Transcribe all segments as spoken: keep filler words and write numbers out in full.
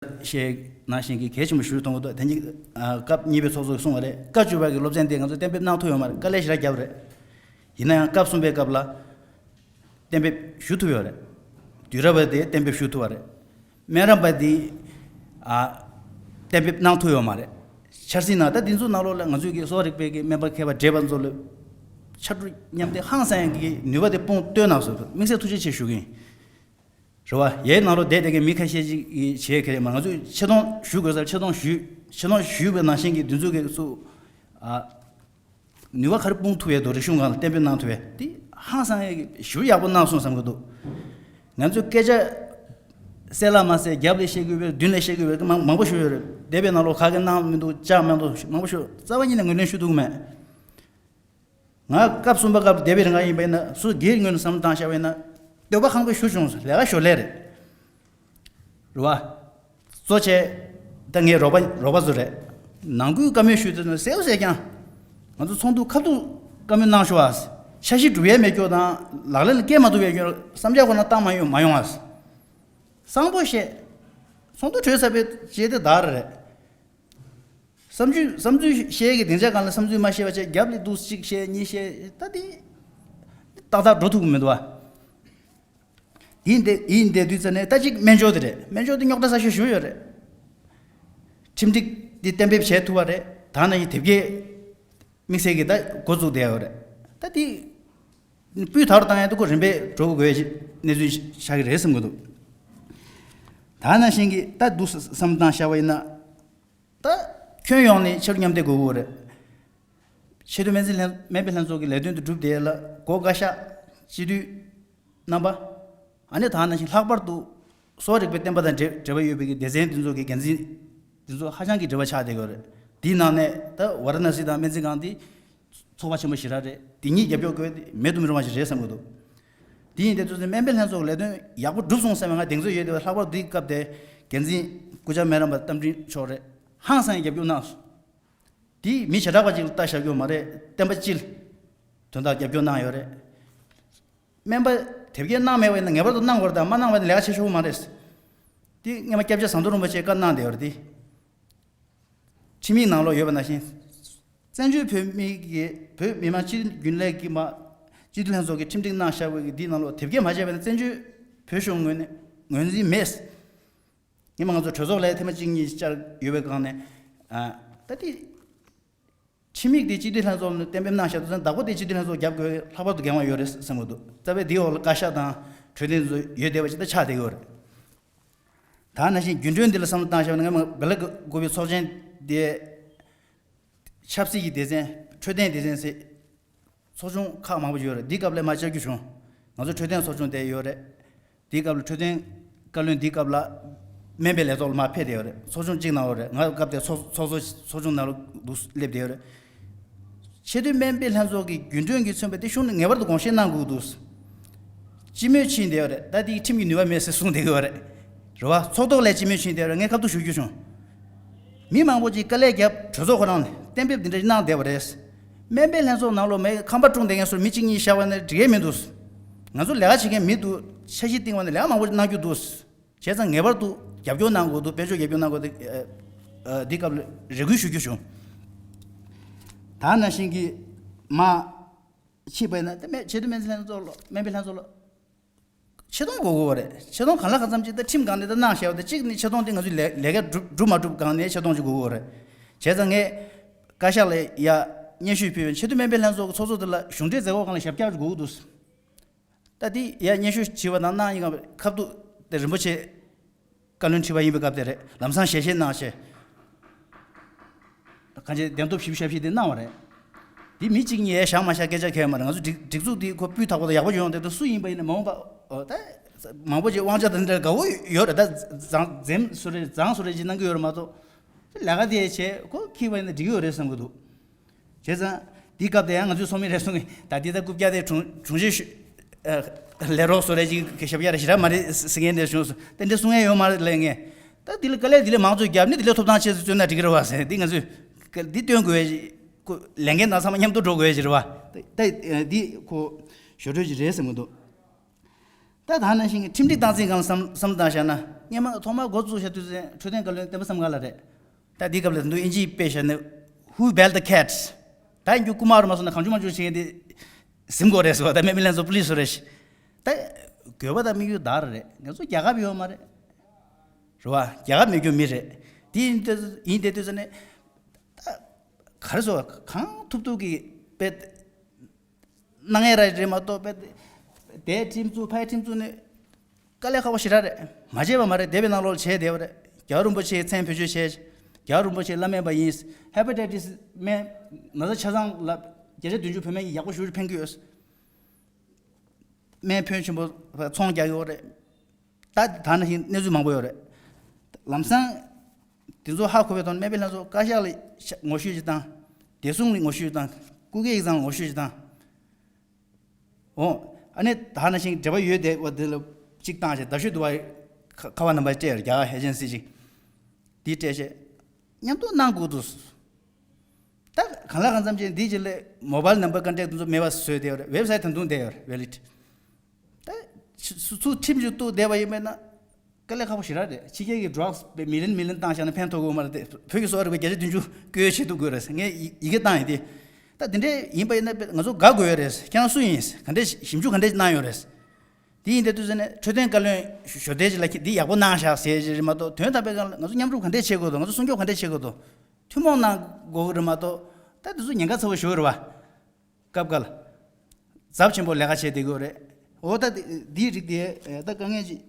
ཞེས་ནང་བཞིན་གྱི་གལ་ཆེན་པོ་ཞུ་མཐོང་གི་འདུག་དེ་ཉིད་ཨ་སྐབས་གཉིས་པའི་ཚོགས་གཙོས་གསུངས་པ་རེད། བཀའ་བཅུ་པ་གི་སློབ་ཚན་དེ་ང་ཚོས་གཏན་འབེབས་གནང་ཐུབ་ཡོད་མ་རེད། དཀའ་ལས་ཞེ་དྲག་བརྒྱབ་རེད། ཡིན་ན་ཡང་སྐབས་གསུམ་པའི་སྐབས་ལ་གཏན་འབེབས་ཞུ་ཐུབ་ཡོད་རེད། དུས་རབས་པ་དེ་གཏན་འབེབས་ཞུ་ཐུབ་པ་རེད། སྨན་རམས་པ་དེ་ཨ་གཏན་འབེབས་གནང་ཐུབ་ཡོད་མ་རེད། འཆར་ཟིན་ནང་ད་འདི་ཚོ་ནང་ལོགས་ལ་ང་ཚོས་ཀྱི་གསོ་བ་རིག་པའི་གི་སྨན་པ་མཁས་པ་བགྲེས་པ་ཚོ་ལ་ཕྱར་གྲུ་མཉམ་འདེགས་ཧང་སང་ཡག་གི་ནུས་པ་དེ་སྤུངས་བཏོན་གནང་སོང་། དམིགས་བསལ་ཐུགས་རྗེ་ཆེ་ཞུ་གི་ཡིན། རེད་བ། ཡའི་ནང་ལོགས་བསྡད་བསྡད་མཁན་མི་ཁ་ཤས་ཅིག་གིས་བྱེད་མཁན་རེད་མ། ང་ཚོས་ཆེ་མཐོང་ཞུ་དགོས་སར་ཆེ་མཐོང་ཞུས། ཆེ་མཐོང་ཞུས་པའི་ནང་བཞིན་གྱི་འདི་ཚོ་གི་སུ་ཨ་ནུས་པ་ག་རེ་སྤུངས་ཐུབ་ཡས་འདུག་རིག་གཞུང་སྒང་ལ་གཏན་འབེབས་གནང་ཐུབ་ཡས་དེ་ཧང་སང་ཡས་ཞུ་ཡག་པོ་གནང་སོང་བསམ་གྱི་འདུག་ང་ཚོས་སྐད་ཆ་གསལ་ལ་མ་གསལ་རྒྱབ་ལ་བཤད་དགོས་པའི་མདུན་ལ་བཤད་དགོས་པའི་མང་མང་པོ་ཞུ་ཡོད་རེད། འདས་པའི་ནང་ལོགས་ག་གེ་གནང་མི་འདུག་བཅག་མི་འདུག་མང་པོ་ཞུ། རྩ་བ་ཉིད་ནས་ངོས་ལེན་ཞུ་ཐུབ་ཀྱི་མེད། ང་སྐབས་གསུམ་པ་སྐབས་འདས་པའི་རིང་ཡིན་པ་ཡིན་ན་སུ་སྒེར་ངོས་ནས་བསམ་བློ་བཏང་བཞག་པ་ཡིན་ན་འདོད་པ་ཁེངས་པོས་ཞུ་བྱུང་། ལས་ཀ་ཞོར་ལས་རེད། རེད་བ། གཙོ་ཆེ་ད་ངའི་རོགས་པ་རོགས་པ་ཚོ་རེད། ནང་ཁུལ་བཀའ་མོལ་ཞུས་དུས་ན་གསལ་པོ་གསལ་རྐྱང་། ང་ཚོ་ཚོགས་འདུ་ཁ་ཐུག་བཀའ་མོལ་གནང་ཤོག་ཨ། འཆར་གཞི་སྒྲུབ་ཡས་མེད་སྐྱོ་དང་ལག་ལེན་ལ་སྐྱེལ་མ་ཐུབ་པའི་སྐྱོ་བསམ་འཆར་ཁོ་ན་བཏང་མ་ཡོང་མ་ཡོང་ཨ། གསང་པོ་བཤད། ཚོགས་འདུ་གྲོལ་ཚར་བའི་རྗེས་དེ་དག་རེད། བསམ་ཚུལ་བསམ་ཚུལ་བཤད་ཀྱི་སྡིངས་ཆ་སྒང་ལ་བསམ་ཚུལ་མ་བཤད་པ་བྱས་རྒྱབ་ལ་འདུག་གཅིག་བཤད་གཉིས་བཤད་ད་དེ་ཏག་ཏག་འགྲོ་ཐུབ་ཀྱི་མི་འདུག་བ། ཡིན་དེ་ཡིན་དེ་དུས་ཙ་ནས་ད་གཅིག་སྨན་སྦྱོར་དེ་རེད། སྨན་སྦྱོར་དེ་རྙོག་དྲ་ས་ཤོས་ཞུ་ཡོད་རེད། ཁྲིམས་སྒྲིག་དེ་གཏན་འབེབས་བྱས་ཐུབ་པ་རེད། ད་ནང་བཞིན་དེབ་སྐྱེལ་དམིགས་བསལ་གྱི་ད་འགོ་བཙུགས་བསྡད་ཡོད་རེད། ད་དེ་སྤུས་དག་ཏུ་བཏང་ཡ་དེ་ཁོ་རིམ་པས་འགྲོ་དགོས་ཀྱི་གནས་ཚུལ་ཆགས་ཀྱི་རེད་བསམ་གྱི་འདུག་ད་ནང་བཞིན་གྱི་ད་འདུག་བསམ་བཏང་བཞག་པ་ཡིན་ན། ད་ཁྱོན་ཡོངས་ནས་ཕྱིར་མཉམ་འདེགས་དགོས་ཀྱི་རེད། ཆེས་མཐོའི་སྨན་རྩིས་ལྷན་སྨན་པའི་ལྷན་ཚོགས་ཀྱི་ལས་དོན་དུ་གྲུབ་བསྡད་ལ་སྒོ་བཀའ་ཤག་སྤྱི་འཐུས་རྣམ་པ། ཨ་ནི་ད་ནང་བཞིན་ལྷག་པར་དུ་གསོ་བ་རིག་པའི་བསྟན་པ་དང་འབྲེལ་འབྲེལ་བ་ཡོད་པའི་གི་སྡེ་ཚན་འདི་ཚོ་གི་འགན་འཛིན་འདི་ཚོ་ཧ་ཅང་གི་འབྲེལ་བ་ཆགས་བསྡད་ཀྱི་རེད། དེའི་ནང་ནས་ད་ཝ་ར་ཎ་སི་དང་སྨན་རྩིས་ཁང་འདི་ཚོགས་པ་ཆེན་པོ་ཞེ་དྲག་རེད། དེ་གཉིས་རྒྱབ་སྐྱོར་དགོས་མེད་དུ་མི་རུང་བ་ཞིག་རེད་བསམ་གྱི་འདུག་དེ་ཡིན་དེ་ཚོ་སྨན་པའི་ལྷན་ཚོགས་ཀྱི་ལས་དོན་ཡག་པོ་སྒྲུབ་སོང་བསམ་པའི་ང་གདེང་ཚོད་ཡོད་དེ་ལྷག་པར་དུ་དེའི་སྐབས་དེ་འགན་འཛིན་སྐུ་བཅར་སྨན་རམས་པ་རྟ་མགྲིན་མཆོག་རེད། ཧང་སང་རྒྱབ་སྐྱོར་གནང་སོང་། དེ་མི་བྱེ་བྲག་པ་ཅིག་ལ་ལྟ་བཞག་རྒྱུ་མ་རེད། བསྟན་པ་སྤྱི་ལ་དོན་དག་རྒྱབ་སྐྱོར་གནང་ཡོད་རེད། སྨན་པ་དེབ་སྐྱེལ་གནང་མེད་པ་ཡིན་ན་ངེས་པར་དུ་གནང་དགོས་རེད། ད་མ་གནང་བ་ཡིན་ན་ལས་ཀ་བྱེད་ཆོག་གི་མ་རེད། དེ་སྔོན་མ་སྐྱབས་རྗེ་ཟམ་གདོང་རིན་པོ་ཆེས་བཀའ་གནང་བསྡད་ཡོད་རེད་དེ། ཁྲིམས་ཡིག་ནང་ལོགས་ཡོད་པ་ནང་བཞིན། བཙན་བྱོལ་བོད་མི་གི་བོད་མི་མང་སྤྱི་འཐུས་རྒྱུན་ལས་ཀྱི་མ་སྤྱི་འཐུས་ལྷན་ཚོགས་ཀྱི་ཁྲིམས་སྒྲིག་གནང་བཞག་པའི་གི་འདི་ནང་ལོགས་དེབ་སྐྱེལ་མ་བྱས་པ་ཡིན་ན་བཙན་བྱོལ་བོད་གཞུང་ངོས་ནས་ངོས་འཛིན་མེད། ཉི་མ་ང་ཚོ་གྲོས་ཚོགས་ལ་ཐེངས་མ་གཅིག་གཉིས་བཅར་ཡོད་པའི་སྒང་ནས། ཨ། ད་དེ་ཁྲིམས་ཡིག་དེ་སྤྱི་འཐུས་ལྷན་ཚོགས་ནས་གཏན་འབེབས་གནང་བཞག་དུས་ཙང་བདག་པོ་དེ་སྤྱི་འཐུས་ལྷན་ཚོགས་རྒྱབ་དགོས། ལྷག་པར་དུ་འགན་དབང་ཡོད་རེད་བསམ་གྱི་འདུག་རྩ་བའི་དེའི་འོག་ལ་བཀའ་ཤག་དང་གྲོས་སྡེ་ཚོ་ཡོད་བསྡད་པ་ཅིག་ད་ཆགས་བསྡད་ཀྱི་ཡོད་རེད། ད་ནང་བཞིན་རྒྱུན་གྲོན་འདི་ལ་བསམ་བློ་བཏང་བཞག་ན་ང་མ་སྦེལ་ཀོབ་པའི་ཚོགས་ཆེན་དེ་ཆབ་སྲིད་ཀྱི་སྡེ་ཚན་འཕྲོད་བསྟེན་སྡེ་ཚན་ཟེར། ཚོགས་ཆུང་ཁག་མང་པོ་ཡོད་རེད། འདི་སྐབས་ལ་མ་བཅར་རྒྱུ་བྱུང་། ང་ཚོ་འཕྲོད་བསྟེན་ཚོགས་ཆུང་དེ་ཡོད་རེད། འདི་སྐབས་ལ་འཕྲོད་བསྟེན་བཀའ་བློན་འདི་སྐབས་ལ་སྨན་པའི་ལས་ཐོག་ལ་མར་ཕེབས་བསྡད་ཡོད་རེད། ཚོགས་ཆུང་གཅིག་ནང་ཡོད་རེད། ང་སྐབས་དེར་ཚོགས་ཚོགས་གཙོ་ཚོགས་ཆུང་ནང་ལ་འདུག་སླེབས་བསྡད་ཡོད་རེད། ཆེས་མཐོའི་སྨན་པའི་ལྷན་ཚོགས་ཀྱི་རྒྱུན་གྲོན་གྱིས་མཚོན་པའི་དེ་གཞུང་ནས་ངེས་པར་དུ་དགོངས་བཞེས་གནང་དགོས་འདུག་སྤྱི་མོས་ཕྱིན་བསྡད་ཡོད་རེད། ད་དེ་ཁྲིམས་ཀྱི་ནུས་པ་མེད་ཟེར་གསུངས་བསྡད་ཀྱི་ཡོད་རེད། རེད་བ། ཚོགས་ཐོག་ལ་སྤྱི་མོས་ཕྱིན་བསྡད་ཡོད་རེད། ངས་ཁ་ཐུག་ཞུ་རྒྱུ་བྱུང་། མི་མང་པོ་ཅིག་དཀའ་ལས་བརྒྱབ། གྲོས་ཚོགས་ཁོ་རང་ནས་གཏན་འབེབས་འདི་འདྲ་གནང་བསྡད་པ་རེད། སྨན་པའི་ལྷན་ཚོགས་ནང་ལོགས་མི་ཁང་པ་བཀྲུངས་བསྡད་མཁན་ཚོར་མི་གཅིག་གཉིས་བཞག་པ་ནི་འགྲིག་གི་མི་འདུག་ང་ཚོ་ལས་ཀ་བྱེད་མཁན་མི་འདུག་འཆར་གཞི་བཏིང་བ་ནི་ལས་ཀ་མང་པོ་གནང་རྒྱུ་འདུག་བྱས་ཙང་ངེས་པར་དུ་རྒྱབ་སྐྱོར་གནང་དགོས་འདུག་དཔལ་འབྱོར་རྒྱབ་སྐྱོར་གནང་དགོས་འདུག་ཨ། ཨ། འདི་སྐབས་ལ་རེ་སྐུལ་ཞུ་རྒྱུ་བྱུང་། ད་ནང་བཞིན་གྱི་མ་ཕྱིས་པ་ཡིན་ན་དེ་སྨན་ཆེས་མཐོའི་སྨན་རྩིས་ལྷན་ཚོགས་ལ་སྨན་པའི་ལྷན་ཚོགས་ལ། ཆེ་མཐོང་དགོས་དགོས་པ་རེད། ཆེ་མཐོང་གང་ལ་གང་འཚམ་ཅིག་ད་ཁྲིམས་སྒང་ནས་ད་གནང་བཞག་པ་དེ་གཅིག་ནི་ཆེ་མཐོང་དེ་ང་ཚོས་ལས་ལས་ཀ་སྒྲུབ་སྒྲུབ་མ་སྒྲུབ་སྒང་ནས་ཆེ་མཐོང་ཅིག་དགོས་དགོས་རེད། བྱས་ཙང་ངས་བཀའ་ཤག་ལ་ཡ་སྙན་ཞུ་ཕུལ་བའི་ཆེས་མཐོའི་སྨན་པའི་ལྷན་ཚོགས་ཀྱི་ཚོགས་གཙོ་དེ་ལ་གཞུང་འབྲེལ་མཛད་སྒོ་སྒང་ལ་ཞབས་བཀྱག་དགོས་ཀྱི་འདུག་ད་དེ་ཡ་སྙན་ཞུ་བྱས་པ་དང་གནང་ཡིན་ག་ཁ་ཐུག་དེ་རིན་པོ་ཆེ་བཀའ་བློན་ཁྲི་པ་ཡིན་པའི་སྐབས་དེ་རེད། ལམ་སང་ཞལ་བཞེས་གནང་བྱས། གང་ཅི་གདན་ཐོབ་བཞི་བཅུ་ཞེ་བཞི་དེ་གནང་བ་རེད། དེ་མི་གཅིག་གཉིས་ཡས་བཞག་མ་བཞག་སྐད་ཆ་གལ་མ་རེད། ང་ཚོ་སྒྲིག་སྒྲིག་འཛུགས་དེ་ཁོ་སྤུས་དག་པོ་དང་ཡག་པོ་ཡོང་དེ་དུས་སུ་ཡིན་པ་ཡིན་ན་མ་འོངས་པ་ཨོ་ད་མང་པོ་ཅིག་དབང་ཆ་དང་འདྲ་དགའ་བོ་ཡོད་རེད། ད་བཟང་འཛེམ་སུ་རེད་བཟང་སུ་རེད་ཅིག་གནང་གི་ཡོད་རེད་མ་གཏོགས། ལས་ཀ་དེ་བྱས་ཁོ་འཁྱེར་བ་ཡིན་ན་འགྲིག་གི་ཡོད་རེད་བསམ་གི་འདུག་བྱས་ཙང་དེའི་སྐབས་དེ་ཡང་ང་ཚོའི་ཚོགས་མི་རེ་ཟུང་གིས་ད་འདི་ལྟར་རྐུབ་བཀྱག་དེ་དྲུང་དྲུང་ཆེ་ཤོས་ལས་རོགས་སུ་རེད་ཅིག་གི་ཞབས་ཡ་རེ་ཞེ་དྲག་མ་རེད་ཟེར་མཁན་དེ་བྱུང་སོང་། དེ་འདྲ་གསུང་ཡ་ཡོད་མ་རེད་ལབ་ངས། ད་འདི་ལ་དཀའ་ལས་འདི་ལས་མང་ཚོད་བརྒྱབ་ནས་འདི་ལས་ཐོབ་ཐང་ཆེ་ཙམ་བརྩོན་ན་འགྲིག་གི་རེད་བ་ཟེར། འདི་ང་ཚོས་འདི་སྟོན་དགོས་པའི་ཁོ་ལས་འགན་དང་ཚང་མ་མཉམ་དུ་འགྲོ་དགོས་པའི་རེད་བ། ད་འདི་ཁོ་ཞོར་འཕྲོས་ཅིག་རེད་བསམ་གི་འདུག་ད་ད་ནང་བཞིན་ཁྲིམས་སྒྲིག་སྟངས་འཛིན་སྒང་ལ་བསམ་བསམ་བློ་བཏང་བཞག་ན། སྔོན་མ་ཐོག་མར་འགོ་བཙུགས་བཞག་དུས་ཚོད་འཕྲོད་བསྟེན་བཀའ་བློན་བསྟན་པ་བསམ་འགར་ལགས་རེད། ད་འདི་སྐབས་ལ་ད་དུང་ཨིན་ཇིའི་དཔེ་བཞག་ན། Who built the cats? ད་ཡིན་རྒྱུ་རྐུ་མ་རུ་མ་སོང་ན་གང་བྱུང་མང་བྱུང་བྱེད་མཁན་དེ་ཟིན་དགོས་རེད་ཟེར་བ། ད་སྨན་པ་ལྷན་ཚོགས་པུ་ལིས་ཚོ་རེད། ད་དགོས་པ་དང་དམིགས་ཡུལ་དག་རེད། ང་ཚོ་རྒྱལ་ཁབ་ཡོད་མ་རེད། རེད་བ། རྒྱལ་ཁབ་མེད་རྒྱུ་མི་རེད། དེ་ཡིན་དུས་ཡིན་དེ་དུས་ཚོད་ནས། ད་ག་རེ་ཟེར་བ། གང་ཐུབ་ཐུབ་ཀྱི་དཔེ་གནང་ཡས་ར་རེད་མ་གཏོགས། དཔེ་དེ་ཁྲིམས་བཙུགས་ཕའི་ཁྲིམས་བཙུགས་ནས་དཀའ་ལས་ཁག་པོ་ཞེ་དྲག་རེད། མ་བྱས་པ་མ་རེད། འདས་པའི་ནང་ལོགས་ལ་བྱས་བསྡད་པ་རེད། རྒྱལ་བ་རིན་པོ་ཆེའི་མཚན་བེད་སྤྱོད་བྱས། རྒྱལ་བ་རིན་པོ་ཆེ་བླ་སྨན་པ་ཡིན། ཧེ་པ་ཊའི་ཊི་སི་སྨན། ན་ཚ་ཆ་ཚང་ལ་བརྒྱ་ཆ་བདུན་ཅུ་བོད་སྨན་གྱིས་ཡག་པོ་ཞེ་པོ་ཅིག་ཕན་གྱི་ཡོད། སྨན་ཕོན་ཆེན་པོ་ཚོང་རྒྱག་གི་ཡོད་རེད། ད་ད་ནང་བཞིན་གནས་ཚུལ་མང་པོ་ཡོད་རེད། ལམ་སང་དེ་ཚོ་ཧ་གོ་བའི་ཐོག་ནས་སྨན་པ་ལྷན་ཚོགས་བཀའ་ཤག་ལ་ངོ་ཤེས་ཅིག་དང་། བདེ་སྲུང་ལ་ངོ་ཤེས་ཅིག་དང་། སྐུ་སྒེར་ཡིག་ཚང་ལ་ངོ་ཤེས་ཅིག་དང་། འོ། ཨ་ནི་ད་ནང་བཞིན་འབྲེལ་བ་ཡོད་བསྡད་པ་དེ་ལ་གཅིག་བཏང་བྱས། རྡ་ཤོད་དུ་བ་ཁ་ཁ་པར་ནམ་བར་སྤྲད། རྒྱ་གར་ཨེ་ཇེན་སི་ཅིག་དེ་སྤྲད་བྱས་མཉམ་དུ་གནང་དགོས་འདུག་ད་གང་ལ་གང་འཚམ་ཅིག་འདི་ཅིག་ལས་མོ་བྷལ་ནམ་བར་ཀོན་ཊེག་དེ་ཚོ་མེད་པ་བཟོས་བསྡད་ཡོད་རེད། ཝེབ་སའིཊ་ད་དུང་བསྡད་ཡོད་རེད། ཝེ་ལིཌ། ད་ཚུ་ཚུ་ཁྲིམས་ཅིག་གཏུགས་བསྡད་པ་ཡིན་པས་ན་དཀའ་ལས་ཁག་པོ་ཞེ་དྲག་རེད། ཕྱི་རྒྱལ་གྱི་ཌྲག་སི་མི་ལིན་མི་ལིན་བཏང་བཞག་ན་ཕན་ཐོགས་ཀྱི་ཡོད་མ་རེད་དེ། བོད་ཀྱི་གསོ་བ་རིག་པ་བརྒྱ་ཆ་བདུན་ཅུ་བཀོལ་བྱེད་ཐུབ་དགོས་རེད། ངས་ཡི་ཡི་གེ་བཏང་ཡིན་དེ། ད་དེ་འདྲས་ཡིན་པ་ཡིན་ན་ང་ཚོ་དགའ་དགོས་རེད། ཁྱེད་རང་སུ་ཡིན། ག་འདྲས་ཞིབ་འཇུག་ག་འདྲས་གནང་ཡོད་རེད། དེ་ཡིན་དེ་དུས་ཚོད་ནས་འཕྲོད་བསྟེན་བཀའ་བློན་ཞོ་བདེ་ཅིག་ལ་འདི་ཡག་པོ་གནང་བཞག་ཟེར་གྱི་རེད་མ་གཏོགས། དོན་དམ་པའི་སྒང་ལ་ང་ཚོ་མཉམ་རུབ་ག་འདྲས་བྱེད་དགོས་འདུག་ང་ཚོ་སྲུང་སྐྱོབ་ག་འདྲས་བྱེད་དགོས་འདུག་ཐུན་མོང་གནང་དགོས་ཀྱི་རེད་མ་གཏོགས། ད་དེ་ཚོ་ཉེན་ཁ་ཚ་པོ་ཞེ་པོ་རེད་བ། སྐབས་འགའ་ལ་ཚབས་ཆེན་པོ་ལས་ཀ་བྱེད་བསྡད་ཀྱི་ཡོད་རེད། འོ། ད་འདི་འདིའི་རིགས་དེ་ད་དཀའ་ངལ་ཅིག་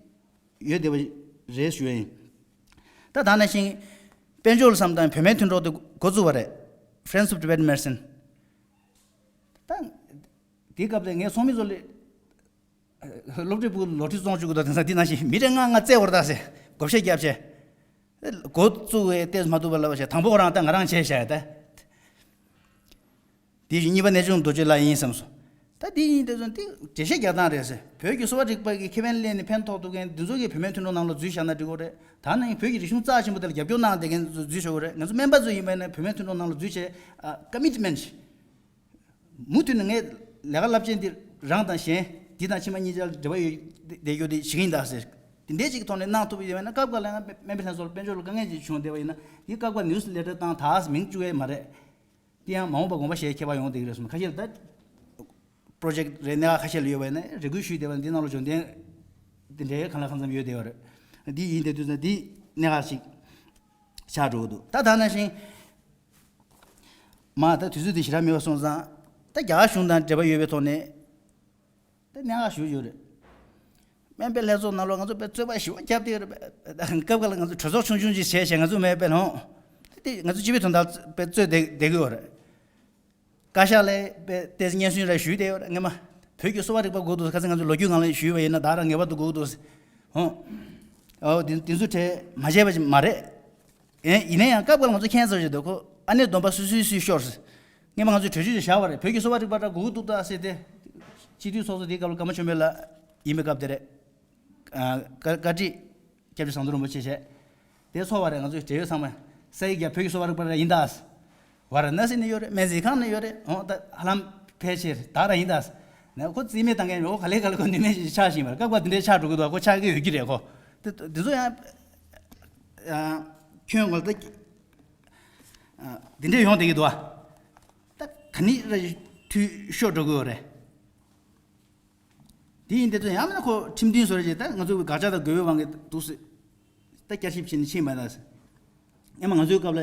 ཡོད་བསྡད་པ་རེད་ཞུ་ཡ་ཡིན། ད་ད་ནང་བཞིན་དཔལ་འབྱོར་ལ་བསམ་དང་བོད་སྨན་མཐུན་གྲོགས་དེ་འགོ་བཙུགས་པ་རེད། Friends of Tibetan Medicine། ད་དེའི་སྐབས་དེ་ངས་ཚོགས་མི་ཚོ་ལ་སློབ་གྲྭའི་ཕྲུ་གུ་ལོ་ཁྲི་བཙོང་བཅུག་གི་འདུག་དེང་སང་འདི་ནང་བཞིན་མི་རེ་ལྔ་ལྔ་བཙལ་བར་གདའ་ཟེར་བགོ་བཤའ་བརྒྱབ་བྱས། འགོ་བཙུགས་པའི་ལྟས་མ་ཐུབ་པ་ལབ་བྱས། དང་པོ་ཁོ་རང་ད་ང་རང་བྱས་བཞག་ད། དེ་བཞིན་གཉིས་པ་གནས་ཆུང་རྡོ་རྗེ་ལགས་ཡིན་བསམ་སོང་། ད་དེ་ཡིན་དེ་ཚོ་འདི་འགྲེལ་བཤད་རྒྱག་སྟངས་རེད་ཟེར། བོད་ཀྱི་གསོ་བ་རིག་པ་གི་ཁེ་ཕན་ལེན་ནས་ཕན་ཐོགས་ཐུབ་མཁན་འདི་ཚོ་གིས་བོད་སྨན་མཐུན་གྲོགས་ནང་ལ་འཛུལ་བཞག་ན་འགྲིག་གི་རེད། ད་ནང་བཞིན་བོད་ཀྱི་རིག་གཞུང་རྩ་ཆེན་པོ་དེ་ལ་རྒྱབ་སྐྱོར་གནང་བསྡད་མཁན་ཚོ་འཛུལ་ཆོག་གི་རེད། ང་ཚོ་སྨན་པ་ཚོ་ཡིན་པ་ཡིན་ན་བོད་སྨན་མཐུན་གྲོགས་ནང་ལ་འཛུལ་བྱས། ཨ། ཀ་མིཊ་མེན་ཊི། མུ་མཐུད་ནས་ངས་ལས་ཀ་རླབས་ཆེན་འདི་རང་དང་གཞན། འདི་དང་ཕྱི་མ་གཉིས་ཆར་འབྲེལ་བ་ཡོད་བསྡད་རྒྱུ་དེ་བྱེད་ཀྱི་ཡིན་ད་ཟེར། དེ་འདྲའི་ཅིག་གི་ཐོག་ནས་གནང་ཐུབ་ཡོད་པ་ཡིན་ན། སྐབས་འགའ་ལ་ཡང་སྨན་པའི་ལྷན་ཚོགས་ལ་དཔལ་འབྱོར་ལ་དཀའ་ངལ་ཅིག་བྱུང་བསྡད་པ་ཡིན་ན། དེའི་སྐབས་འགའ་ནིའུ་སི་ལེ་ཊར་བཏང་། ད་མིང་བཅུག་ཡས་མ་རེད། དེ་ཡང་མ་འོངས་པ་དགོངས་པ་བཞེས་མཁས་པ་ཡོང་བསྡད་ཀྱི་རེད་གསུངས། ཁ་ཤས་ལ་ད་པྲོ་ཇེཀ་རེད། གནད་འགག་ཁ་ཤས་ལ་ཡོད་པ་ཡིན་ན་རེ་སྐུལ་ཞུས་བསྡད་པ། འདི་ནང་ལ་འབྱོར་ལྡན་དེ་འདྲའི་གང་ལ་གང་འཚམ་ཡོད་བསྡད་པ་རེད། འདི་ཡིན་དེ་དུས་ཙང་འདི་གནད་འགག་ཅིག་ཆགས་འགྲོ་གི་འདུག་ད་ད་ནང་བཞིན་མ་ད་དུས་ཚོད་འདི་ཞེ་དྲག་མེད་པ་སོང་ཙང་། ད་རྒྱ་གར་གཞུང་དང་འབྲེལ་བ་ཡོད་པའི་ཐོག་ནས་ད་གནད་འགག་ཞུ་རྒྱུ་རེད། སྨན་པའི་ལྷན་ཚོགས་ནང་ལོགས་ང་ཚོ་དཔེ་རྩོད་པ་ཞེ་པོ་བརྒྱབ་བསྡད་ཡོད་རེད། སྐབས་འགའ་ལ་ང་ཚོ་གྲོས་ཚོགས་ཆུང་ཆུང་ཅིག་བྱས་བྱས། ང་ཚོ་མེད་པའི་ལོང་། དེ་ང་ཚོ་སྤྱི་པའི་དོན་དག་དཔེ་རྩོད་བསྡད་བསྡད་ཀྱི་ཡོད་རེད། བཀའ་ཤག་ལ་དཔེ་ཏོག་ཙམ་སྙན་སེང་རེ་ཞུས་བསྡད་ཡོད་རེད། སྔོན་མ་བོད་ཀྱི་གསོ་བ་རིག་པ་དགོས་འདུག་ཁ་སང་ང་ཚོ་ལོ་རྒྱུས་སྒང་ལ་ཞུས་པ་ཡིན་ན། ད་རང་ངེས་པར་དུ་དགོས་འདུག་འོ། འོ། དེ་དེ་ཚོ་གྲས་མ་བྱས་པ་ཅིག་མ་རེད། ཨེ། ཡིན་ན་ཡང་སྐབས་འགའ་ལ་ང་ཚོ་ཁྱད་མཚར་ཞིག་འདུག་ཁོ། ཨ་ནེ་སྡོམ་པ་སུ་སུའི་སུས་ཤོར་ཟེར། སྔོན་མ་ང་ཚོས་གྲོས་ཆོད་ཅིག་བཞག་པ་རེད། བོད་ཀྱི་གསོ་བ་རིག་པ་འདྲ་དགོས་ཀྱི་འདུག་ད་ཟེར་ཏེ། སྤྱི་འཐུས་ཚོགས་གཙོ་དེའི་སྐབས་ལ་ཀརྨ་ཆོས་འཕེལ་ལགས་ཡིན་པའི་སྐབས་དེ་རེད། ཨ། བཀའ་བཀའ་ཁྲི་སྐྱབས་རྗེ་ཟམ་གདོང་རིན་པོ་ཆེ་བྱས། དེ་ཚོགས་པ་རེད། ང་ཚོའི་འབྲེལ་ཡོད་ཚང་མ་ས་ཡིག་རྒྱབ། བོད་ཀྱི་གསོ་བ་རིག་པ་འདྲ་ཡིན་ད། ཝཱ་ར་ཎ་སི་ནས་ཡོད་རེད། སྨན་རྩིས་ཁང་ནས་ཡོད་རེད། འོ། ད་ཧ་ལམ་ཕལ་ཆེར་བདག་རང་ཡིན་ད། ནས་ཁོ་རྩིས་མེད་བཏང་མཁན་རེད། ཁོ་ག་ལེ་ག་ལེ་ཁོ་ནུས་མེད་ཞིག་ཆགས་བཞིན་པ་རེད། སྐབས་འགའ་དེ་འདྲའི་ཆགས་འགྲོ་གི་འདུག་ཁོ་ཆགས་ཀྱི་ཡོད་ཀྱི་རེད་ཁོ། དེ་དེ་ཚོ་ཡང་ཁྱོན་ངོ་ལ་ད་དེ་འདྲས་ཡོང་བསྡད་ཀྱི་འདུག་ད་ག་ནི་ར་འཐུས་ཤོར་འགྲོ་གི་ཡོད་རེད། དེ་ཡིན་དེ་ཚོ་ཡང་མིན་ན་ཁོ་ཁྲིམས་མཐུན་བཟོ་རེ་བྱས། ད་ང་ཚོ་གི་དགག་བྱ་དང་དགོས་པའི་དབང་གིས་འདུག་སེ་ད་བསྐྱར་ཞིབ་བྱས་ནས་ཕྱིན་པ་ན། ཡང་མ་ང་ཚོའི་སྐབས་ལ་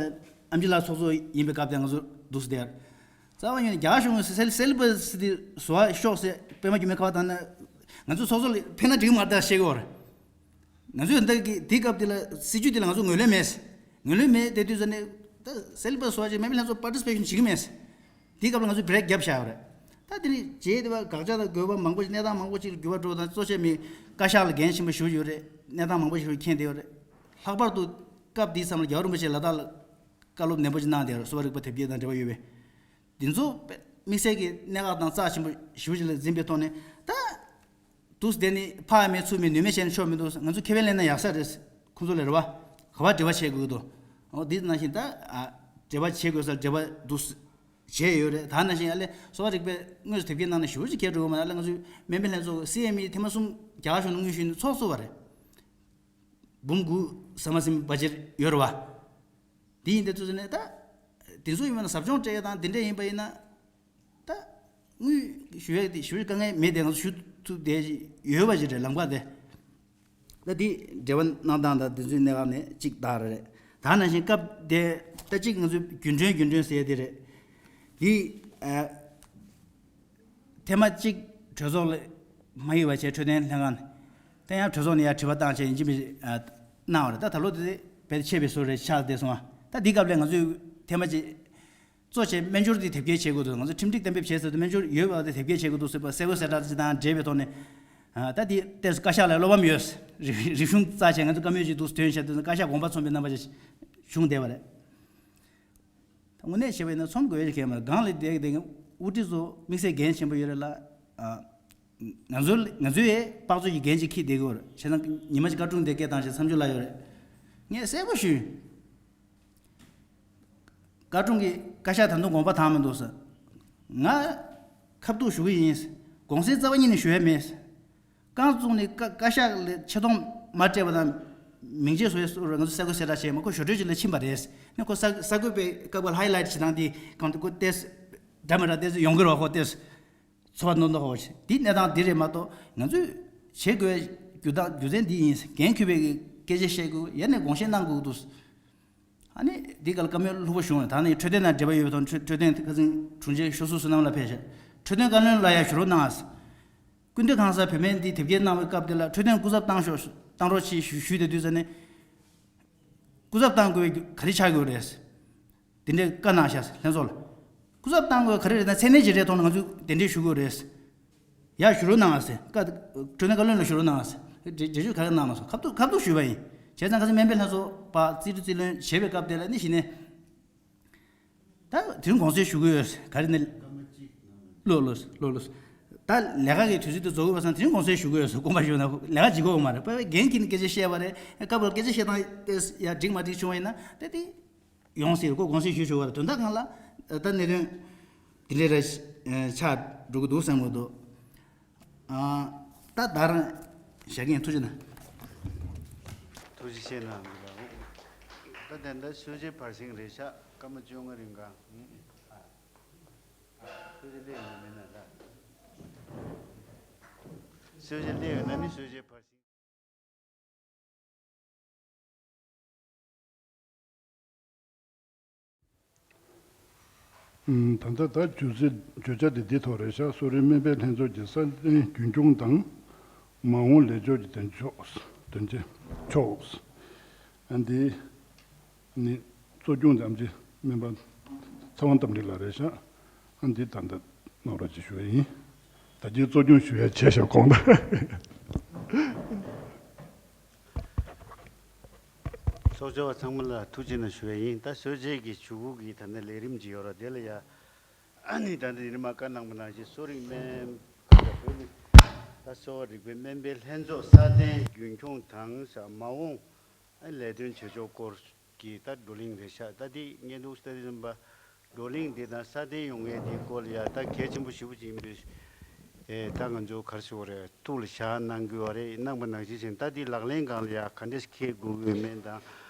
ཨེམ་ཆི་ལགས་ཚོགས་གཙོ་ཡིན་པའི་སྐབས་དེ་ང་ཚོ་འདུག་སེ་དེར། རྩ་བ་ཉིད་ནས་རྒྱ་གཞུང་གིས་སེལ་སེལ་བ་སི་དེ་བཟོ་བ་ཤོག་ཟེར་པད་མ་འགྱུར་མེད་ཁ་པར་བཏང་ན། ང་ཚོ་ཚོགས་གཙོ་ལ་ཕན་ན་འགྲིག་མ་རེད་ད་བཤད་ཀྱི་ཡོད་རེད། ང་ཚོས་ད་གི་དེའི་སྐབས་དེ་ལ་སྲིད་ཇུས་དེ་ལ་ང་ཚོ་ངོས་ལེན་མེད། ངོས་ལེན་མེད་དེ་དུས་ཙ་ནས་ད་སེལ་བ་སོགས་ཀྱི་སྨན་པ་ལྷན་ཚོགས་པར་ཊི་སི་པེ་ཤན་བྱེད་ཀྱི་མེད། དེའི་སྐབས་ལ་ང་ཚོས་བྷི་རེག་བརྒྱབ་བཞག་ཡོད་རེད། ད་དེ་ནས་རྗེས་དེ་བ་དགག་བྱ་དང་དགོས་པ་མང་པོ་ཞིག་གནས་སྟངས་མང་པོ་ཞིག་ལ་འགྱུར་བ་འགྲོ་དང་། གཙོ་ཆེ་མི་བཀའ་ཤག་ལ་འགན་ཆེན་པོ་ཞུ་ཡོད་རེད། གནས་སྟངས་མང་པོ་ཞིག་མཁྱེན་བསྡད་ཡོད་རེད། ལྷག་པར་དུ་སྐབས་དེའི་མཚམས་ལ་རྒྱལ་བ་རིན་པོ་ཆེ་ལ་དྭགས་ལ་བཀའ་སློབ་ནན་པོ་ཞིག་གནང་བསྡད་ཡོད་རེད། གསོ་བ་རིག་པ་དེབ་སྐྱེལ་དང་འབྲེལ་བ་ཡོད་པའི། དེ་ཚོ་དམིགས་བསལ་གྱི་གནད་འགག་དང་རྩ་ཆེན་པོ་ཞེ་པོ་ཅིག་ལ་འཛིན་པའི་ཐོག་ནས། ད་འདུག་སེ་དེ་ནི་ཕར་མེད་ཚུར་མེད་ནུས་མེད་བྱས་ནས་ཆོག་མི་འདུག་ང་ཚོ་ཁེ་ཕན་ལེན་ན་ཡག་ས་རེད། ཁོང་ཚོ་ལ་རེ་བ་ག་པར་འབྲེལ་བ་བྱེད་དགོས་འདུག་འོ། འདི་ནང་བཞིན་ད་ཨ་འབྲེལ་བ་བྱེད་དགོས་སར་འབྲེལ་བ་འདུག་སེ་ བྱས་ཡོད་རེད། ད་ནང་བཞིན་ཨ་ལས་གསོ་བ་རིག་པའི་དངོས་སུ་དེབ་སྐྱེལ་གནང་ནས་ཞེ་པོ་ཅིག་གལ་འགྲོ་གི་མ་རེད། ཨ་ལས་ང་ཚོའི་སྨན་པའི་ལྷན་ཚོགས་སི་ཨེམ་ཨི་ཐེངས་མ་གསུམ་རྒྱ་གར་གཞུང་ནས་དངོས་ཞུས་ནས་ཚོགས་བསུ་བ་རེད། འབུམ་དགུ་ཟ་མ་ཟིན་པ་ཅིག་ཡོད་རེད་བ། དེ་ཡིན་དུས་ཚོད་ནས་ད་དེ་ཚོ་ཡིན་པ་ན་ཟབ་སྦྱོང་སྤྲད་ཡ་དང་དེ་འདྲ་ཡིན་པ་ཡིན་ན། ད་དངུལ་ཞུ་ཡ་དེ་ཞུ་ཡ་དཀའ་ངལ་མེད་དེ་ང་ཚོ་ཞུ་ཐུབ་བསྡད་ཡོད་པ་ཞིག་རེད་ལམ་ཁ་དེ། ད་འདི་འབྲེལ་བ་གནང་སྟངས་དང་དེ་ཚོའི་གནས་སྐབས་ནས་གཅིག་ལྟར་རེད། ད་ནང་བཞིན་སྐབས་དེ་ད་གཅིག་ང་ཚོས་རྒྱུན་གྲོན་རྒྱུན་གྲོན་ཟེར་ཡ་དེ་རེད། འདི་ཨ་ཐེངས་མ་གཅིག་གྲོས་ཚོགས་ལ་མ་ཡིན་པ་བྱས་འཕྲོད་བསྟེན་ལྷན་ཁང་ནས་ད་ཡང་གྲོས་ཚོགས་ནས་ཡར་དྲི་བ་བཏང་བྱས་ཡིན་གཅིག་མིན་གཅིག་ཨ་གནང་བ་རེད། ད་ད་ལོ་དེ་དཔེ་ཆེ་བའི་བཟོ་རེད་ཆགས་བསྡད་སོང་ཨ། ད་འདི་སྐབས་ལ་ང་ཚོས་ཐེངས་མ་གཅིག་གཙོ་ཆེ་སྨན་སྦྱོར་དེ་དེབ་སྐྱེལ་བྱེད་དགོས་འདུག་ང་ཚོ་ཁྲིམས་སྒྲིག་གཏན་འབེབས་བྱས་ཟེར་དུས་སྨན་སྦྱོར་ཡོད་པ་དེ་དེབ་སྐྱེལ་བྱེད་དགོས་འདུག་ཟེར་བ་གསལ་པོ་གསལ་བསྒྲགས་ཅིག་དང་འབྲེལ་བའི་ཐོག་ནས། ཨ་ད་དེ་ཏོག་ཙམ་བཀའ་ཤག་ལ་བློ་ཕམ་ཡོད། རིག་རིག་གཞུང་རྩ་ཆེ་ང་ཚོ་བཀའ་མོལ་ཅིག་འདུག་ཐོན་བཤད་དུས་བཀའ་ཤག་དགོངས་པ་ཚོམ་པའི་རྣམ་པ་ཅིག་བྱུང་བསྡད་པ་རེད། ད་དངོས་གནས་བྱས་པ་ཡིན་ན་ཚོམ་དགོས་ཡ་ཞིག་གང་མ་རེད། དེ་དེ་དབུ་ཁྲིད་ཚོ་དམིགས་བསལ་འགན་ཆེན་པོ་ཡོད་རེད་ལ། ཨ་ང་ཚོ་ང་ཚོའི་དཔག་ཚོད་ཀྱི་འགན་ཅིག་འཁྱེར་བསྡད་ཀྱི་ཡོད་རེད། བྱས་ཙང་ཉི་མ་ཅིག་བཀའ་དྲུང་དེ་སྐད་བཏང་བྱས་མཚམས་འཇོག་ལ་ཡོད་རེད། ངས་གསལ་པོ་ཞུས། བཀའ་དྲུང་གིས་བཀའ་ཤག་ད་དུང་དགོངས་པ་དྭངས་མ་འདུག་ཟེར། ང་ཁ་ཐུག་ཞུ་གི་ཡིན། དགོངས་སེལ་རྩ་བ་ཉིད་ནས་ཞུ་ཡ་མེད། རྐང་བཙུགས་ནས་བཀའ་བཀའ་ཤག་ལ་ཆེ་མཐོང་མ་སྤྲད་པ་དང་། མིང་ཆད་བཟོ་ཡ་སོགས་ང་ཚོ་གསལ་པོ་གསལ་བསྒྲགས་བྱས་མ། ཁོ་ཞོ་སྒྲོན་ཅིག་ལ་ཕྱིན་པ་རེད། ནས་ཁོ་གསར་གསར་འགོད་པའི་སྐབས་ལ་ཧའི་ལའིཊ་བྱེད་སྟངས་དེ་གང་དུ་ཁོ་ཏོག་ཙམ་འདྲ་མི་འདྲ་ཏོག་ཙམ་ཡོང་གི་རེད་བ། ཁོ་ཏོག་ཙམ་ཚོར་བ་མདོག་མདོག་ཁ་པོ་ཞིག་འདི་གནས་སྟངས་འདི་རེད་མ་གཏོགས་ང་ཚོས་བྱེད་དགོས་རྒྱུ་དང་རྒྱུ་མཚན་འདི་ཡིན། འགན་འཁུར་བའི་སྐད་ཆ་བཤད་དགོས། ཡ་ནས་དགོངས་བཞེས་གནང་དགོས་འདུག་ཨ་ནི་འདི་ག་ལ་བཀའ་མོལ་ལྷུག་པོ་བྱུང་བ། ད་ནི་འཕྲོད་བསྟེན་དང་འབྲེལ་བ་ཡོད་པའི་ཐོག་འཕྲོད་འཕྲོད་བསྟེན་ཁ་སང་དྲུང་ཆེ་ཤོག་སུ་བསོད་ནམས་ལགས་ཕེབས་ཤག་འཕྲོད་བསྟེན་བཀའ་བློན་ལ་ཡ་ཞུ་རོགས་གནང་ཨ། སྐུ་མདུན་གང་ཟག་བོད་སྨན་འདི་དེབ་སྐྱེལ་གནང་བའི་སྐབས་དེ་ལ་འཕྲོད་བསྟེན་སྐུ་ཚབ་བཏང་ཤོག་བཏང་རོགས་གྱིས་ཞུ་ཞུས་དེ་དུས་ཙ་ནས། སྐུ་ཚབ་བཏང་དགོས་པའི་ག་རེ་ཆགས་ཡོད་རེད། དེ་འདྲའི་བཀའ་གནང་ཤག་ལྷན་ཚོགས་ལ། སྐུ་ཚབ་བཏང་དགོས་ག་རེ་རེད་ན་མཚན་གནས་ཅིག་རེད་མཐོང་ན་ང་ཚོས་དེ་འདྲའི་ཞུ་དགོས་རེད། ཡ་ཞུ་རོགས་གནང་ཨ་ཟེར། བཀའ་འཕྲོད་བསྟེན་བཀའ་བློན་ལ་ཞུ་རོགས་གནང་ཨ་ཟེར། འགྲེལ་འགྲེལ་བརྗོད་ག་རེ་གནང་མ་སོང་། ཁ་ཐུག་ཁ་ཐུག་ཞུས་པ་ཡིན། བྱས་ཙང་ཁ་སང་སྨན་པའི་ལྷན་ཚོགས་པ་རྩིས་སྤྲོད་རྩིས་ལེན་བྱེད་པའི་སྐབས་དེ་ལ་ནི་གཞི་ནས། ད་དེ་རིང་དགོངས་སེལ་ཞུ་གི་ཡོད་ག་རེ་ནི། ལོས་ལོས་ལོས་ལོས། ད་ལས་ཀ་གི་དུས་ཚོད་དེ་རྫོགས་ཡོད་པ་སང་དེ་རིང་དགོངས་སེལ་ཞུ་གི་ཡོད་ཟེར་དགོངས་པ་ཞུ་ན་ལས་ཀ་བྱེད་དགོས་མ་རེད། དཔེ་འགན་འཁྱེར་ནས་སྐད་ཆ་བཤད་པ་རེད། སྐབས་ལ་སྐད་ཆ་བཤད་སྟངས་དེ་ཡ་འགྲིག་མ་འགྲིག་བྱུང་བ་ཡིན་ན་དེ་དེ་ཡོང་སྲིད། ཁོ་དགོངས་སེལ་ཞུ་ཞུ་བ་རེད། དོན་དག་སྒང་ལ་ད་གནད་དོན་དེ་འདྲ་རེ་ཆགས་འགྲོ་གི་འདུག་བསམ་གི་འདུག་ཨ། ད་ད་རང་བཞག་གིན། ཐུགས་རྗེ་གནང་། ཐུགས་རྗེ་ཆེ་གནང་འདུག་ད་དེ་འདྲ་གསོལ་ཇའི་བར་གསེང་རེད་ཤག་སྐར་མ་བཅོ་ལྔ་རིང་ག་གསོལ་ཇ་སླེབས་ཡོད་ན་མེད་ན་ལ། གསོལ་ཇ་སླེབས་ཡོད་ན་ནི་གསོལ་ཇའི་བར་གསེང་། ད་ལྟ་ད་བརྗོད་ཚིག་བརྗོད་བྱ་དེ་འདི་ཐོག་རེད་ཤག་གསོ་རིག་སྨན་པའི་ལྷན་ཚོགས་ཀྱི་སྲ་བརྟན་རྒྱུན་འཁྱོངས་དང་། མ་འོངས་ལས་ཕྱོགས་ཀྱི་དོན་ཕྱོགས། དོན་ཆེན་ཕྱོགས། ཨ་འདི་ནི་གཙོ་སྐྱོང་ཨེམ་ཆི་སྨན་པ་ཚེ་དབང་རྟ་མགྲིན་ལགས་རེད་ཤག་ཨ་འདི་ད་ལྟ་གནང་རོགས་ཅིག་ཞུ་ཡ་ཡིན། ད་ཅི་གཙོ་སྐྱོང་ཞུ་ཡ་བྱས་ཤག་གོང་ད། ཚོགས་བཅར་བ་ཚང་མ་ལ་ཐུགས་རྗེ་གནང་ཞུ་ཡ་ཡིན། ད་གསོལ་ཇའི་གི་ཞུ་སྒོ་གི་ད་ནི་ལས་རིམ་ཅིག་ཡོད་ར། དེ་ལ་ཡ། ཨ་ནི་ད་ལྟ་ཡིན་མ་བཀའ་གནང་བ་ནང་བཞིན་གསོ་རིག་སྨན་ཁང་དང་བོད་ནི་ད་གསོ་བ་རིག་པའི་སྨན་པའི་ལྷན་ཚོགས་སྲ་བརྟན་རྒྱུན་འཁྱོངས་དང་ས་མ་འོངས་ཨ་ལས་དོན་བྱེད་ཕྱོགས་སྐོར་གྱི་ད་བགྲོ་གླེང་རེད་ཤག་ད་འདི་བརྙན་ཐུང་ལྟ་དུས་ཙམ་པ་བགྲོ་གླེང་འདི་དང་སྲ་བརྟན་ཡོང་མཁན་འདི་སྐོར་ལ་ཡ་ད་གལ་ཆེན་པོ་ཞེ་པོ་ཅིག་ཡིན་པས། ཨེ་ད་ང་ཚོ་ག་རེ་ཟེར་དགོས་རེད། ཐུགས་ལ་བཞག་གནང་དགོས་པ་རེད། གནང་པ་ནང་བཞིན་བྱས་ད་འདི་ལག་ལེན་སྒང་ལ་ཡ་ག་འདྲས་འཁེལ་དགོས་ཀྱི་ཡོད་མེད་དང་།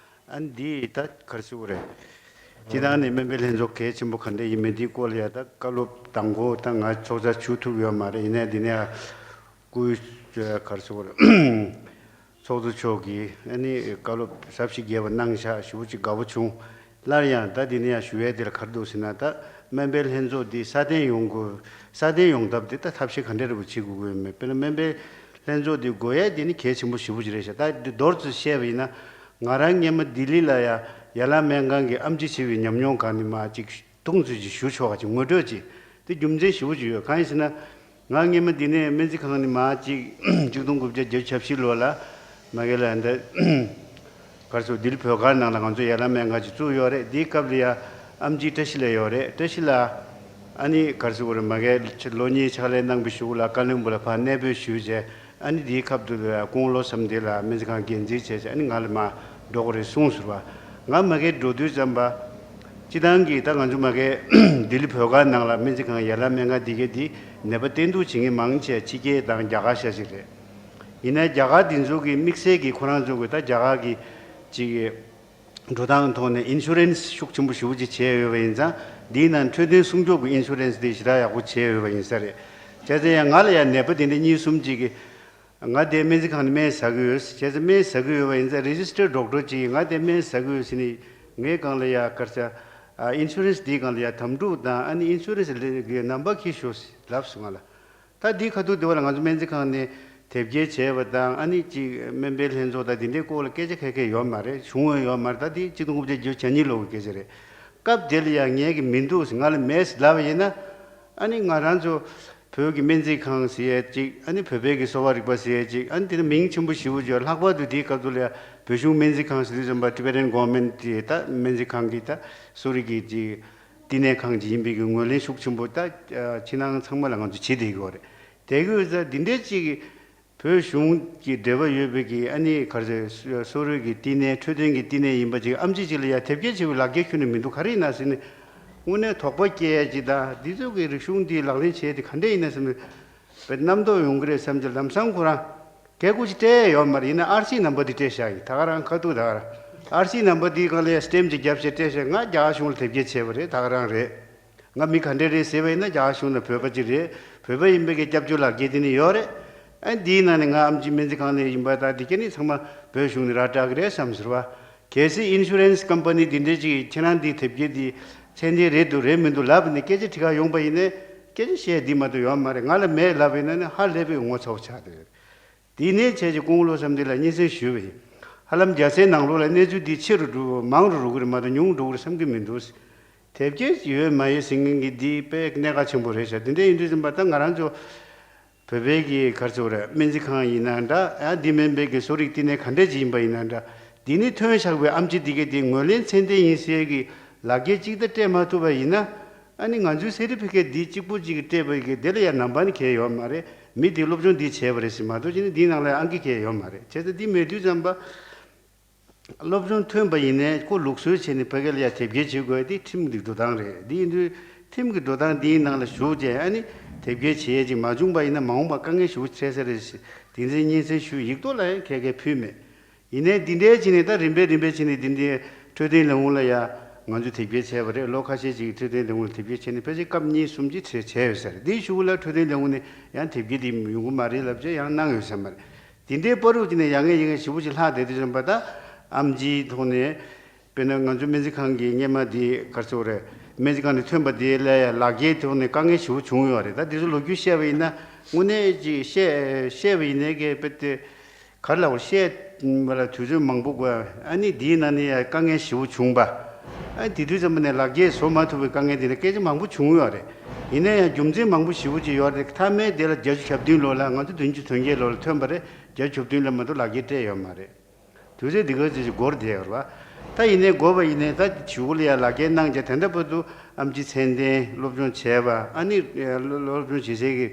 ཨ་འདི་ད་ག་རེ་ཟེར་དགོས་རེད། སྤྱིར་བཏང་ནས་སྨན་པའི་ལྷན་ཚོགས་གལ་ཆེན་པོ་ག་འདྲ་ཡིན་མིན་འདིའི་སྐོར་ལ་ཡ་ད་བཀའ་སློབ་དང་པོ་ད་ང་ཚོགས་བཅར་ཞུ་ཐུབ་ཡོད་མ་རེད། ཡིན་ནའི་འདི་ནས་སྐུའི་ག་རེ་ཟེར་དགོས་རེད། ཚོགས་གཙོ་མཆོག་གིས་ཨ་ནི་བཀའ་སློབ་ཟབ་ཞིང་རྒྱས་པ་གནང་ཤག་ཞེ་པོ་ཅིག་དགའ་པོ་བྱུང་། སླར་ཡང་ད་འདི་ནས་ཡང་ཞུ་ཡས་དེ་ལ་ག་རེ་འདུག་ཟེར་ན། ད་སྨན་པའི་ལྷན་ཚོགས་འདི་སྲ་བརྟན་ཡོང་དགོས། སྲ་བརྟན་ཡོང་ཐབས་དེ་ད་ཐབས་ཤེས་ག་འདྲ་རེ་བ་བྱེད་དགོས་ཀྱི་ཡོད་མེད། དཔེར་ན་སྨན་པའི་ལྷན་ཚོགས་འདི་དགོས་ཡས་དེ་ནི་གལ་ཆེན་པོ་ཞེ་པོ་ཅིག་རེད་ཤག་ད་འདི་མདོར་ཙམ་བཤད་པ་ཡིན་ན། ང་རང་སྔས་མ་ལྡི་ལི་ལ་ཡ་ཡ་ལ་སྨན་ཁང་གི་ཨེམ་ཆི་བྱེད་པའི་ཉམས་མྱོང་སྒང་ནས་མར་ཅིག་ཐུང་ཙམ་ཅིག་ཞུ་ཆོག་ག་ཅིག་ངོ་སྤྲོད་ཅིག་དེ་རྒྱུ་མཚན་ཞེ་པོ་ཅིག་ཡོད། གང་ཡིན་ཟེར་ན། ང་སྔས་མ་འདི་ནས་སྨན་རྩིས་ཁང་ནས་མར་ཅིག་ཆིག་སྟོང་དགུ་བརྒྱ་བརྒྱད་ཅུ་གྱ་བཞི་ལོ་ལ་མ་གི་ལ་འདི་ག་རེ་ཟེར། ལྡི་ལི་བོད་སྒར་ནང་ལ་ང་ཚོ་ཡ་ལ་སྨན་ཁང་ཅིག་བཙུགས་ཡོད་རེད། དེའི་སྐབས་ལ་ཡ་ཨེམ་ཆི་བཀྲ་ཤིས་ལགས་ཡོད་རེད། བཀྲ་ཤིས་ལགས་ཨ་ནི་ག་རེ་ཟེར་དགོས་རེད། མ་གི་ལོ་གཉིས་ཕྱག་ལས་གནང་པའི་གཞུག་ལ་ཀ་བློན་སྦུག་ལ་ཕར་གནས་སྤོས་ཞུས་བྱས། ཨ་ནི་དེའི་སྐབས་དུ་ལ་དགུང་ལོ་བསམ་དེ་ལ་སྨན་རྩིས་ཁང་འགན་འཛིན་བྱས་བྱས། ཨ་ནི་ང་ལ་མར་འགྲོ་དགོས་རེད་གསུངས་ཟེར་བ། ང་མ་གི་འགྲོ་དུས་ཙམ་པ་ སྤྱི་བཏང་གི་ད་ང་ཚོ་མ་གི་ལྡི་ལི་བོད་སྒར་ནང་ལ་སྨན་རྩིས་ཁང་ཡན་ལག་སྨན་ཁང་འདི་གའི་འདི་ནད་པ་བསྟེན་གཏུག་བྱེད་མཁན་མང་ཆེ་ཕྱི་རྒྱལ་དང་རྒྱ་གར་ཤ་ཞིག་རེད། ཡིན་ན་རྒྱ་གར་འདི་ཚོ་གི་དམིགས་བསལ་གྱི་ཁོ་རང་ཚོ་གི་ད་རྒྱ་གར་གི་ཅིག་འགྲོ་སྟངས་ཐོག་ནས་ཨིན་ཤུ་རན་སི་ཤུགས་ཆེན་པོ་ཞེ་པོ་ཅིག་བྱས་ཡོད་པ་ཡིན་ཙང་། འདིའི་ནང་འཕྲོད་བསྟེན་སྲུང་སྐྱོབ་ཀྱི་ཨིན་ཤུ་རན་སི་དེ་ཞེ་དྲག་ཡག་པོ་བྱས་ཡོད་པ་ཡིན་ས་རེད། བྱས་ཙང་ཡང་ང་ལ་ཡང་ནད་པ་དེ་འདྲ་གཉིས་གསུམ་ཅིག་གིས། ང་དེ་སྨན་རྩིས་ཁང་ནས་སྨན་ཟ་གི་ཡོད། བྱས་ཙང་སྨན་ཟ་གི་ཡོད་པ་ཡིན་ཙང་རེ་ཇི་སི་ཊར་ཌོག་ཊར་ཅིག་གིས་ང་དེ་སྨན་ཟ་གི་ཡོད་ཟེར་ནས་ངའི་སྒང་ལ་ཡ་ག་རེ་ཟེར། ཨ། ཨིན་ཤུ་རན་སི་འདིའི་སྒང་ལ་ཡ་དམ་ཕྲུག་དང་ཨ་ནི་ཨིན་ཤུ་རན་སི་ལ་གི་ནམ་བར་འཁྱེར་ཤོག་ཟེར་ལབ་སོང་ང་ལ། ད་འདི་ཁ་ཐུག་འདི་བ་ལ་ང་ཚོ་སྨན་རྩིས་ཁང་ནས་དེབ་སྐྱེལ་བྱས་པ་དང་། ཨ་ནི་ཅིག་སྨན་པའི་ལྷན་ཚོགས་དང་འདི་འདྲའི་སྐོར་ལ་སྐད་ཆ་ག་གེ་ཡོད་མ་རེད། བྱུང་བ་ཡོད་མ་རེད། ད་འདི་གཅིག་སྟོང་དགུ་བརྒྱ་བརྒྱད་ཅུ་གྱ་གཉིས་ལོ་གི་སྐད་ཆ་རེད། སྐབས་དེ་ལ་ཡང་ངས་གི་མི་འདུག་ཟེར་ང་ལ་མེད་ཟེར་ལབ་པ་ཡིན་ན། ཨ་ནི་ང་རང་ཚོ་བོད་ཀྱི་སྨན་རྩིས་ཁང་ཟེར་ཡས་ཅིག་ཨ་ནི་བོད་པའི་གི་གསོ་བ་རིག་པ་ཟེར་ཡས་ཅིག་ཨ་ནི་དེ་ནི་མིང་ཆེན་པོ་ཞེ་པོ་ཅིག་ལྷག་པར་དུ་དེའི་སྐབས་སུ་ལ་ཡ་བོད་གཞུང་སྨན་རྩིས་ཁང་ཟེར་དུས་ཙམ་པ་Tibetan Government གི་ད་སྨན་རྩིས་ཁང་གི་ད་གསོ་རིག་གི་ཅིག་བསྟི་གནས་ཁང་ཅིག་ཡིན་པའི་གི་ངོས་ལེན་ཤུགས་ཆེན་པོ་ད་ཕྱི་ནང་ཚང་མ་ལ་ང་ཚོ་བྱེད་བསྡད་ཀྱི་ཡོད་རེད། དེ་གི་ཡོད་ཙང་འདི་འདྲའི་ཅིག་བོད་གཞུང་གི་འབྲེལ་བ་ཡོད་པའི་གི་ཨ་ནི་ག་རེ་ཟེར། གསོ་རིག་གི་བསྟི་གནས། འཕྲོད་བསྟེན་གྱི་བསྟི་གནས་ཡིན་པ་ཅིག་ཨེམ་ཆི་ཅིག་ལ་ཡ་དེབ་སྐྱེལ་བྱེད་པའི་ལག་འཁྱེར་ཁྱོན་ནས་མི་འདུག་ག་རེ་ཡིན་ན་ཟེར་ནས་དངོས་གནས་དོགས་པ་སྐྱེ་ཡ་ཅིག་དང་། འདི་ཚོ་གི་རིག་གཞུང་འདི་ལག་ལེན་བྱས་ཏེ་ག་འདྲ་ཡིན་ན་བསམ་ནས་བས་རྣམ་རྟོག་ཡོང་གི་རེད་བསམ་གྱི། ལམ་སང་ཁོ་རང་གལ་ཀུ་ཅིག་སྤྲད་ཡོད་མ་རེད། ཡིན་ན་ཨར་སི་ནམ་བར་འདི་སྤྲད་བཞག་ཡིན། ད་ག་རང་ཁ་ཐུག་ད་ག་རང་ཨར་སི་ནམ་བར་འདིའི་སྒང་ལ་ཡ་སི་ཊེམ་ཅིག་བརྒྱབ་བྱས་སྤྲད་བཞག་ང་རྒྱ་གར་གཞུང་ལ་དེབ་སྐྱེལ་བྱས་པ་རེད། ད་ག་རང་རེད། ང་མི་ག་འདྲ་རེད་ཟེར་བ་ཡིན་ན་རྒྱ་གར་གཞུང་ནས་བོད་པ་ཅིག་རེད། བོད་པ་ཡིན་པའི་གི་སྐྱབས་བཅོལ་ལག་འཁྱེར་དེ་ནི་ཡོད་རེད། ཨ། འདིའི་ནང་ནས་ང་ཨེམ་ཆི་སྨན་རྩིས་ཁང་ནས་ཡིན་པ་དང་དེ་ག་ནི་ཚང་མ་བོད་གཞུང་ནས་ར་སྤྲད་གི་རེད་བསམ་ཟེར་བ། གལ་སྲིད་ཨིན་ཤུ་རན་སི་ཀམ་པ་ནི་འདི་འདྲའི་ཅིག་ཁྱེད་རང་འདིའི་དེབ་སྐྱེལ་འདི་ཚད་ལྡན་རེད་འདུག་རེད་མི་འདུག་ལབ་ནས་སྐད་ཆ་དྲི་ག་ཡོང་པ་ཡིན་ནའི་སྐད་ཆ་བཤད་འདི་མ་གཏོགས་ཡོད་མ་རེད། ང་ལ་མེད་ལབ་པ་ཡིན་ན་ནི་ཧ་ལས་པའི་ངོ་ཚ་པོ་ཆགས་བསྡད་ཡོད། དེ་ནས་བྱས་ཀྱི་ཀོང་ལོ་བསམ་འདི་ལ་སྙན་སེང་ཞུས་པ་ཡིན། ཧ་ལམ་རྒྱལ་སའི་ནང་ལོགས་ལ་གནས་ཚུལ་འདི་ཆེ་རུ་འགྲོ། མང་རུ་འགྲོ་གི་རེད་མ་གཏོགས་ཉུང་རུ་འགྲོ་གི་རེད་བསམ་གྱི་མི་འདུག་དེབ་སྐྱེལ་ཡོད་མ་ཡོད་ཟེར་མཁན་གྱི་འདི་དཔེ་གནད་འགག་ཆེན་པོ་རེད་ཤག་དེ་འདྲ་ཡིན་དུས་ཙམ་པ་ད་ང་རང་ཚོ་བོད་པའི་གི་ག་རེ་ཟེར་དགོས་རེད། སྨན་རྩིས་ཁང་ཡིན་ན་འདྲ། ཡང་འདི་མིན་པའི་གི་གསོ་རིག་བསྟི་གནས་ག་འདྲས་ཅིག་ཡིན་པ་ཡིན་ན་འདྲ། འདི་ནས་ཐོན་བཞག་པའི་ཨེམ་ཆི་འདི་གའི་འདི་ངོས་ལེན་ཚད་ལྡན་ཡིན་ཟེར་གི་ལག་འཁྱེར་གཅིག་ད་སྤྲད་མ་ཐུབ་པ་ཡིན་ན། ཨ་ནི་ང་ཚོའི་སེར་ཕི་ཀེ་ཊི་འདི་གཅིག་པོ་གཅིག་གིས་སྤྲད་པ་གི་དེ་ལ་ཡང་ནམ་བར་ནི་གལ་ཡོད་མ་རེད། མི་དེ་སློབ་སྦྱོང་འདི་བྱས་པ་རེད་ཟེར་མ་གཏོགས་ཅི་ནི་འདིའི་ནང་ལ་ཡང་ཨང་ཀི་གལ་ཡོད་མ་རེད། བྱས་ཙང་འདི་མེད་དུས་ཙམ་པ་སློབ་སྦྱོང་ཐོན་པ་ཡིན་ནའི་ཁོ་ལུགས་སྲོལ་བྱས་ནས་ཕ་གི་ལ་ཡང་དེབ་སྐྱེལ་བྱེད་དགོས་ཡ་དེ་ཁྲིམས་ཀྱི་འགྲོ་སྟངས་རེད། འདི་ཡིན་དུས་ཁྲིམས་ཀྱི་འགྲོ་སྟངས་འདིའི་ནང་ལ་ཞུགས་བྱས་ཨ་ནི་དེབ་སྐྱེལ་བྱེད་ཡས་ཅིག་མ་བྱུང་པ་ཡིན་ན་མ་འོངས་པ་དཀའ་ངལ་ཞེ་པོ་འཕྲད་ས་རེད་ཟེར་དེ་འདྲའི་སྙན་སེང་ཞུས། ཡིག་ཐོག་ལ་ཡང་ག་གེ་ཕུལ་མེད། ཡིན་ནའི་འདི་འདྲའི་བྱས་ནས་ད་རིམ་པས་རིམ་པས་བྱས་ནས་འདི་འདྲའི་འཕྲོད་བསྟེན་ལས་ཁུངས་ལ་ཡ་ང་ཚོས་དེབ་སྐྱེལ་བྱས་པ་རེད། ལོ་ཁ་ཤས་ཅིག་གི་འཕྲོད་བསྟེན་ལས་ཁུངས་ལ་དེབ་སྐྱེལ་བྱས་ནས་ཕལ་ཆེར་སྐབས་གཉིས་གསུམ་ཅིག་བྱས་བྱས་ཡོད་ས་རེད། འདིའི་གཞུག་ལ་འཕྲོད་བསྟེན་ལས་ཁུངས་ནས་ཡང་དེབ་སྐྱེལ་འདི་ཡོང་གི་མ་རེད་ལབ་བྱས་ཡང་གནང་ཡོད་ས་མ་རེད། འདི་འདྲའི་བར་དུ་བྱས་ནས་ཡ་ངས་ཡ་ངས་ཞེ་པོ་ཅིག་ལྷག་བསྡད་དུས་ཙམ་པ་ད་ཨེམ་ཆིའི་ཐོག་ནས་དཔེར་ན་ང་ཚོ་སྨན་རྩིས་ཁང་གི་སྔས་མ་འདི་ག་རེ་ཟེར་དགོས་རེད། སྨན་རྩིས་ཁང་ནས་ཐོན་པ་དེ་ལ་ཡ་ལག་འཁྱེར་ཐོག་ནས་དཀའ་ངལ་ཞེ་པོ་བྱུང་ཡོད་རེད། ད་འདི་ཚོ་ལོ་རྒྱུས་བཤད་པ་ཡིན་ན་དངོས་གནས་ཅིག་བཤད་བཤད་པ་ཡིན་ནའི་གི་དཔེ་དེ། ག་རེ་ལབ་དགོས། བཤད་པ་ལ་དུས་ཚོད་མང་པོ་དགོས། ཨ་ནི་འདིའི་ནང་ནས་ཡང་དཀའ་ངལ་ཞེ་པོ་བྱུང་བ། ཨ་ནི་དེ་དུས་ཙམ་པ་ནས་ལག་འཁྱེར་བཟོ་མ་ཐུབ་པའི་དཀའ་ངལ་དེ་འདྲ་སྐད་ཆ་མང་པོ་བྱུང་ཡོད་རེད། ཡིན་ན་ཡང་རྒྱུ་མཚན་མང་པོ་ཞེ་པོ་ཅིག་ཡོད་རེད། མཐའ་མའི་དེ་ལ་བརྒྱད་ཅུ་གྱ་བདུན་ལོ་ལ་ང་ཚོ་བདུན་ཅུ་དོན་བརྒྱད་ལོ་ལ་ཐོན་པ་རེད། བརྒྱད་ཅུ་གྱ་བདུན་ལོ་མ་གཏོགས་ལག་འཁྱེར་སྤྲད་ཡོད་མ་རེད། དུས་ཚོད་འདི་ག་ཚོད་ཅིག་འགོར་བསྡད་ཡོད་རེད་པ། ད་ཡིན་ནའི་འགོར་བ་ཡིན་ནའི་ད་གཞུག་ལ་ཡང་ལག་འཁྱེར་གནང་བྱས་དེ་འདྲ་བར་དུ་ཨེམ་ཆི་ཚད་ལྡན་སློབ་སྦྱོང་བྱས་པ། ཨ་ནི་སློབ་སྦྱོང་བྱེད་སའི་གི་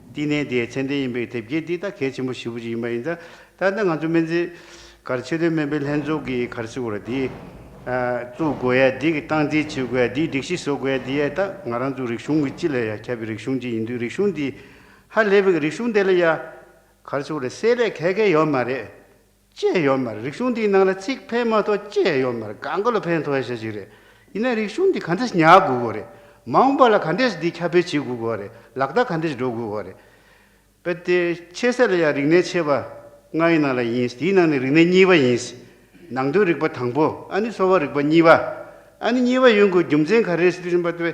བསྟི་གནས་དེ་ཚད་ལྡན་ཡིན་པའི་དེབ་སྐྱེལ་འདི་ད་གལ་ཆེན་པོ་ཞེ་པོ་ཅིག་ཡིན་པ་ཡིན་ཙང་། ད་ལྟ་ང་ཚོ་སྨན་རྩིས་ག་རེ་ཆེད་དོན་སྨན་པའི་ལྷན་ཚོགས་ཀྱི་ག་རེ་ཟེར་དགོས་རེད། འདི་བཙུགས་དགོས་ཡ། འདི་གི་སྟངས་འཛིན་བྱེད་དགོས་ཡ། འདིའི་སྒྲིག་གཞི་བཟོ་དགོས་ཡ། འདི་ཡ་ད་ང་རང་ཚོ་རིག་གཞུང་གི་སྤྱི་ལ་ཡ་ཁྱབ་པའི་རིག་གཞུང་ཅིག་ཡིན་དུས་རིག་གཞུང་འདི་ཧ་ལས་པའི་རིག་གཞུང་དེ་ལ་ཡ་ག་རེ་ཟེར་དགོས་རེད། བསྲེ་ལྷད་ག་གེ་ཡོད་མ་རེད། ཅི་ཡང་ཡོད་མ་རེད། རིག་གཞུང་འདིའི་ནང་ལ་ཚིག་ཕན་མ་གཏོགས་ཅི་ཡང་ཡོད་མ་རེད། གང་ག་ལ་ཕན་ཐོགས་ཡ་ཤ་ཞིག་རེད། ཡིན་ན་རིག་གཞུང་འདི་ག་འདྲས་ཉར་དགོས་ཀྱི་རེད། མ་འོངས་པ་ལ་ག་འདྲས་འདི་ཁྱབ་སྤེལ་བྱེད་དགོས་ཀྱི་རེད། ལག་བསྟར་ག་འདྲས་འགྲོ་དགོས་ཀྱི་རེད། དཔེ་དེ་ཆེ་ས་ལ་ཡང་རིག་གནས་ཆེ་བ་ལྔ་ཡི་ནང་ལ་ཡིན། དེའི་ནང་ནས་རིག་གནས་གཉིས་པ་ཡིན། ནང་དོན་རིག་པ་དང་པོ། ཨ་ནི་གསོ་བ་རིག་པ་གཉིས་པ། ཨ་ནི་གཉིས་པ་ཡོང་དགོས་རྒྱུ་མཚན་ག་རེ་རེད་ཟེར་དུས་ཙམ་པ་དེ།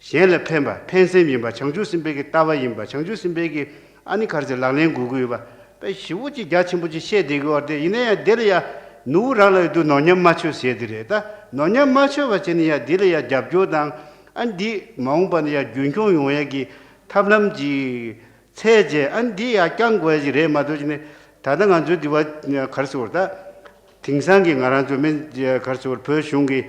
གཞན་ལ་ཕན་པ། ཕན་སེམས་ཡིན་པ། བྱང་ཆུབ་སེམས་དཔའི་གི་ལྟ་བ་ཡིན་པ། བྱང་ཆུབ་སེམས་དཔའི་གི་ཨ་ནི་ག་རེ་ཟེར་ལག་ལེན་དགོས་ཀྱི་ཡོད་པ། དཔེ་ཞེ་པོ་ཅིག་རྒྱ་ཆེན་པོ་ཅིག་བཤད་བསྡད་ཀྱི་ཡོད་རེད། ཡིན་ན་ཡང་དེ་ལ་ཡང་ནུ་བོ་རང་ལ་ཡོད་དུས་ནོར་ཉམས་མ་ཆོད་ཟེར་དེ་རེད། ད་ནོར་ཉམས་མ་ཆོད་པ་བྱས་ནས་ཡང་འདི་ལ་ཡང་རྒྱབ་སྐྱོར་དང་། ཨ་ནི་འདི་མ་འོངས་པ་ནས་ཡང་རྒྱུན་འཁྱོངས་ཡོང་ཡས་ཀྱི་ཐབས་ལམ་ཅིག་འཚོལ་བྱས། ཨ་ནི་འདི་ཡང་བསྐྱང་དགོས་ཡས་ཅིག་རེད་མ་གཏོགས་ཅིག་ནས་ད་ལྟ་ང་ཚོའི་འདི་བ་ག་རེ་ཟེར་དགོས་རེད། ད། དེང་སང་གི་ང་རང་ཚོ་སྨན་ག་རེ་ཟེར་དགོས་རེད། བོད་གཞུང་གི་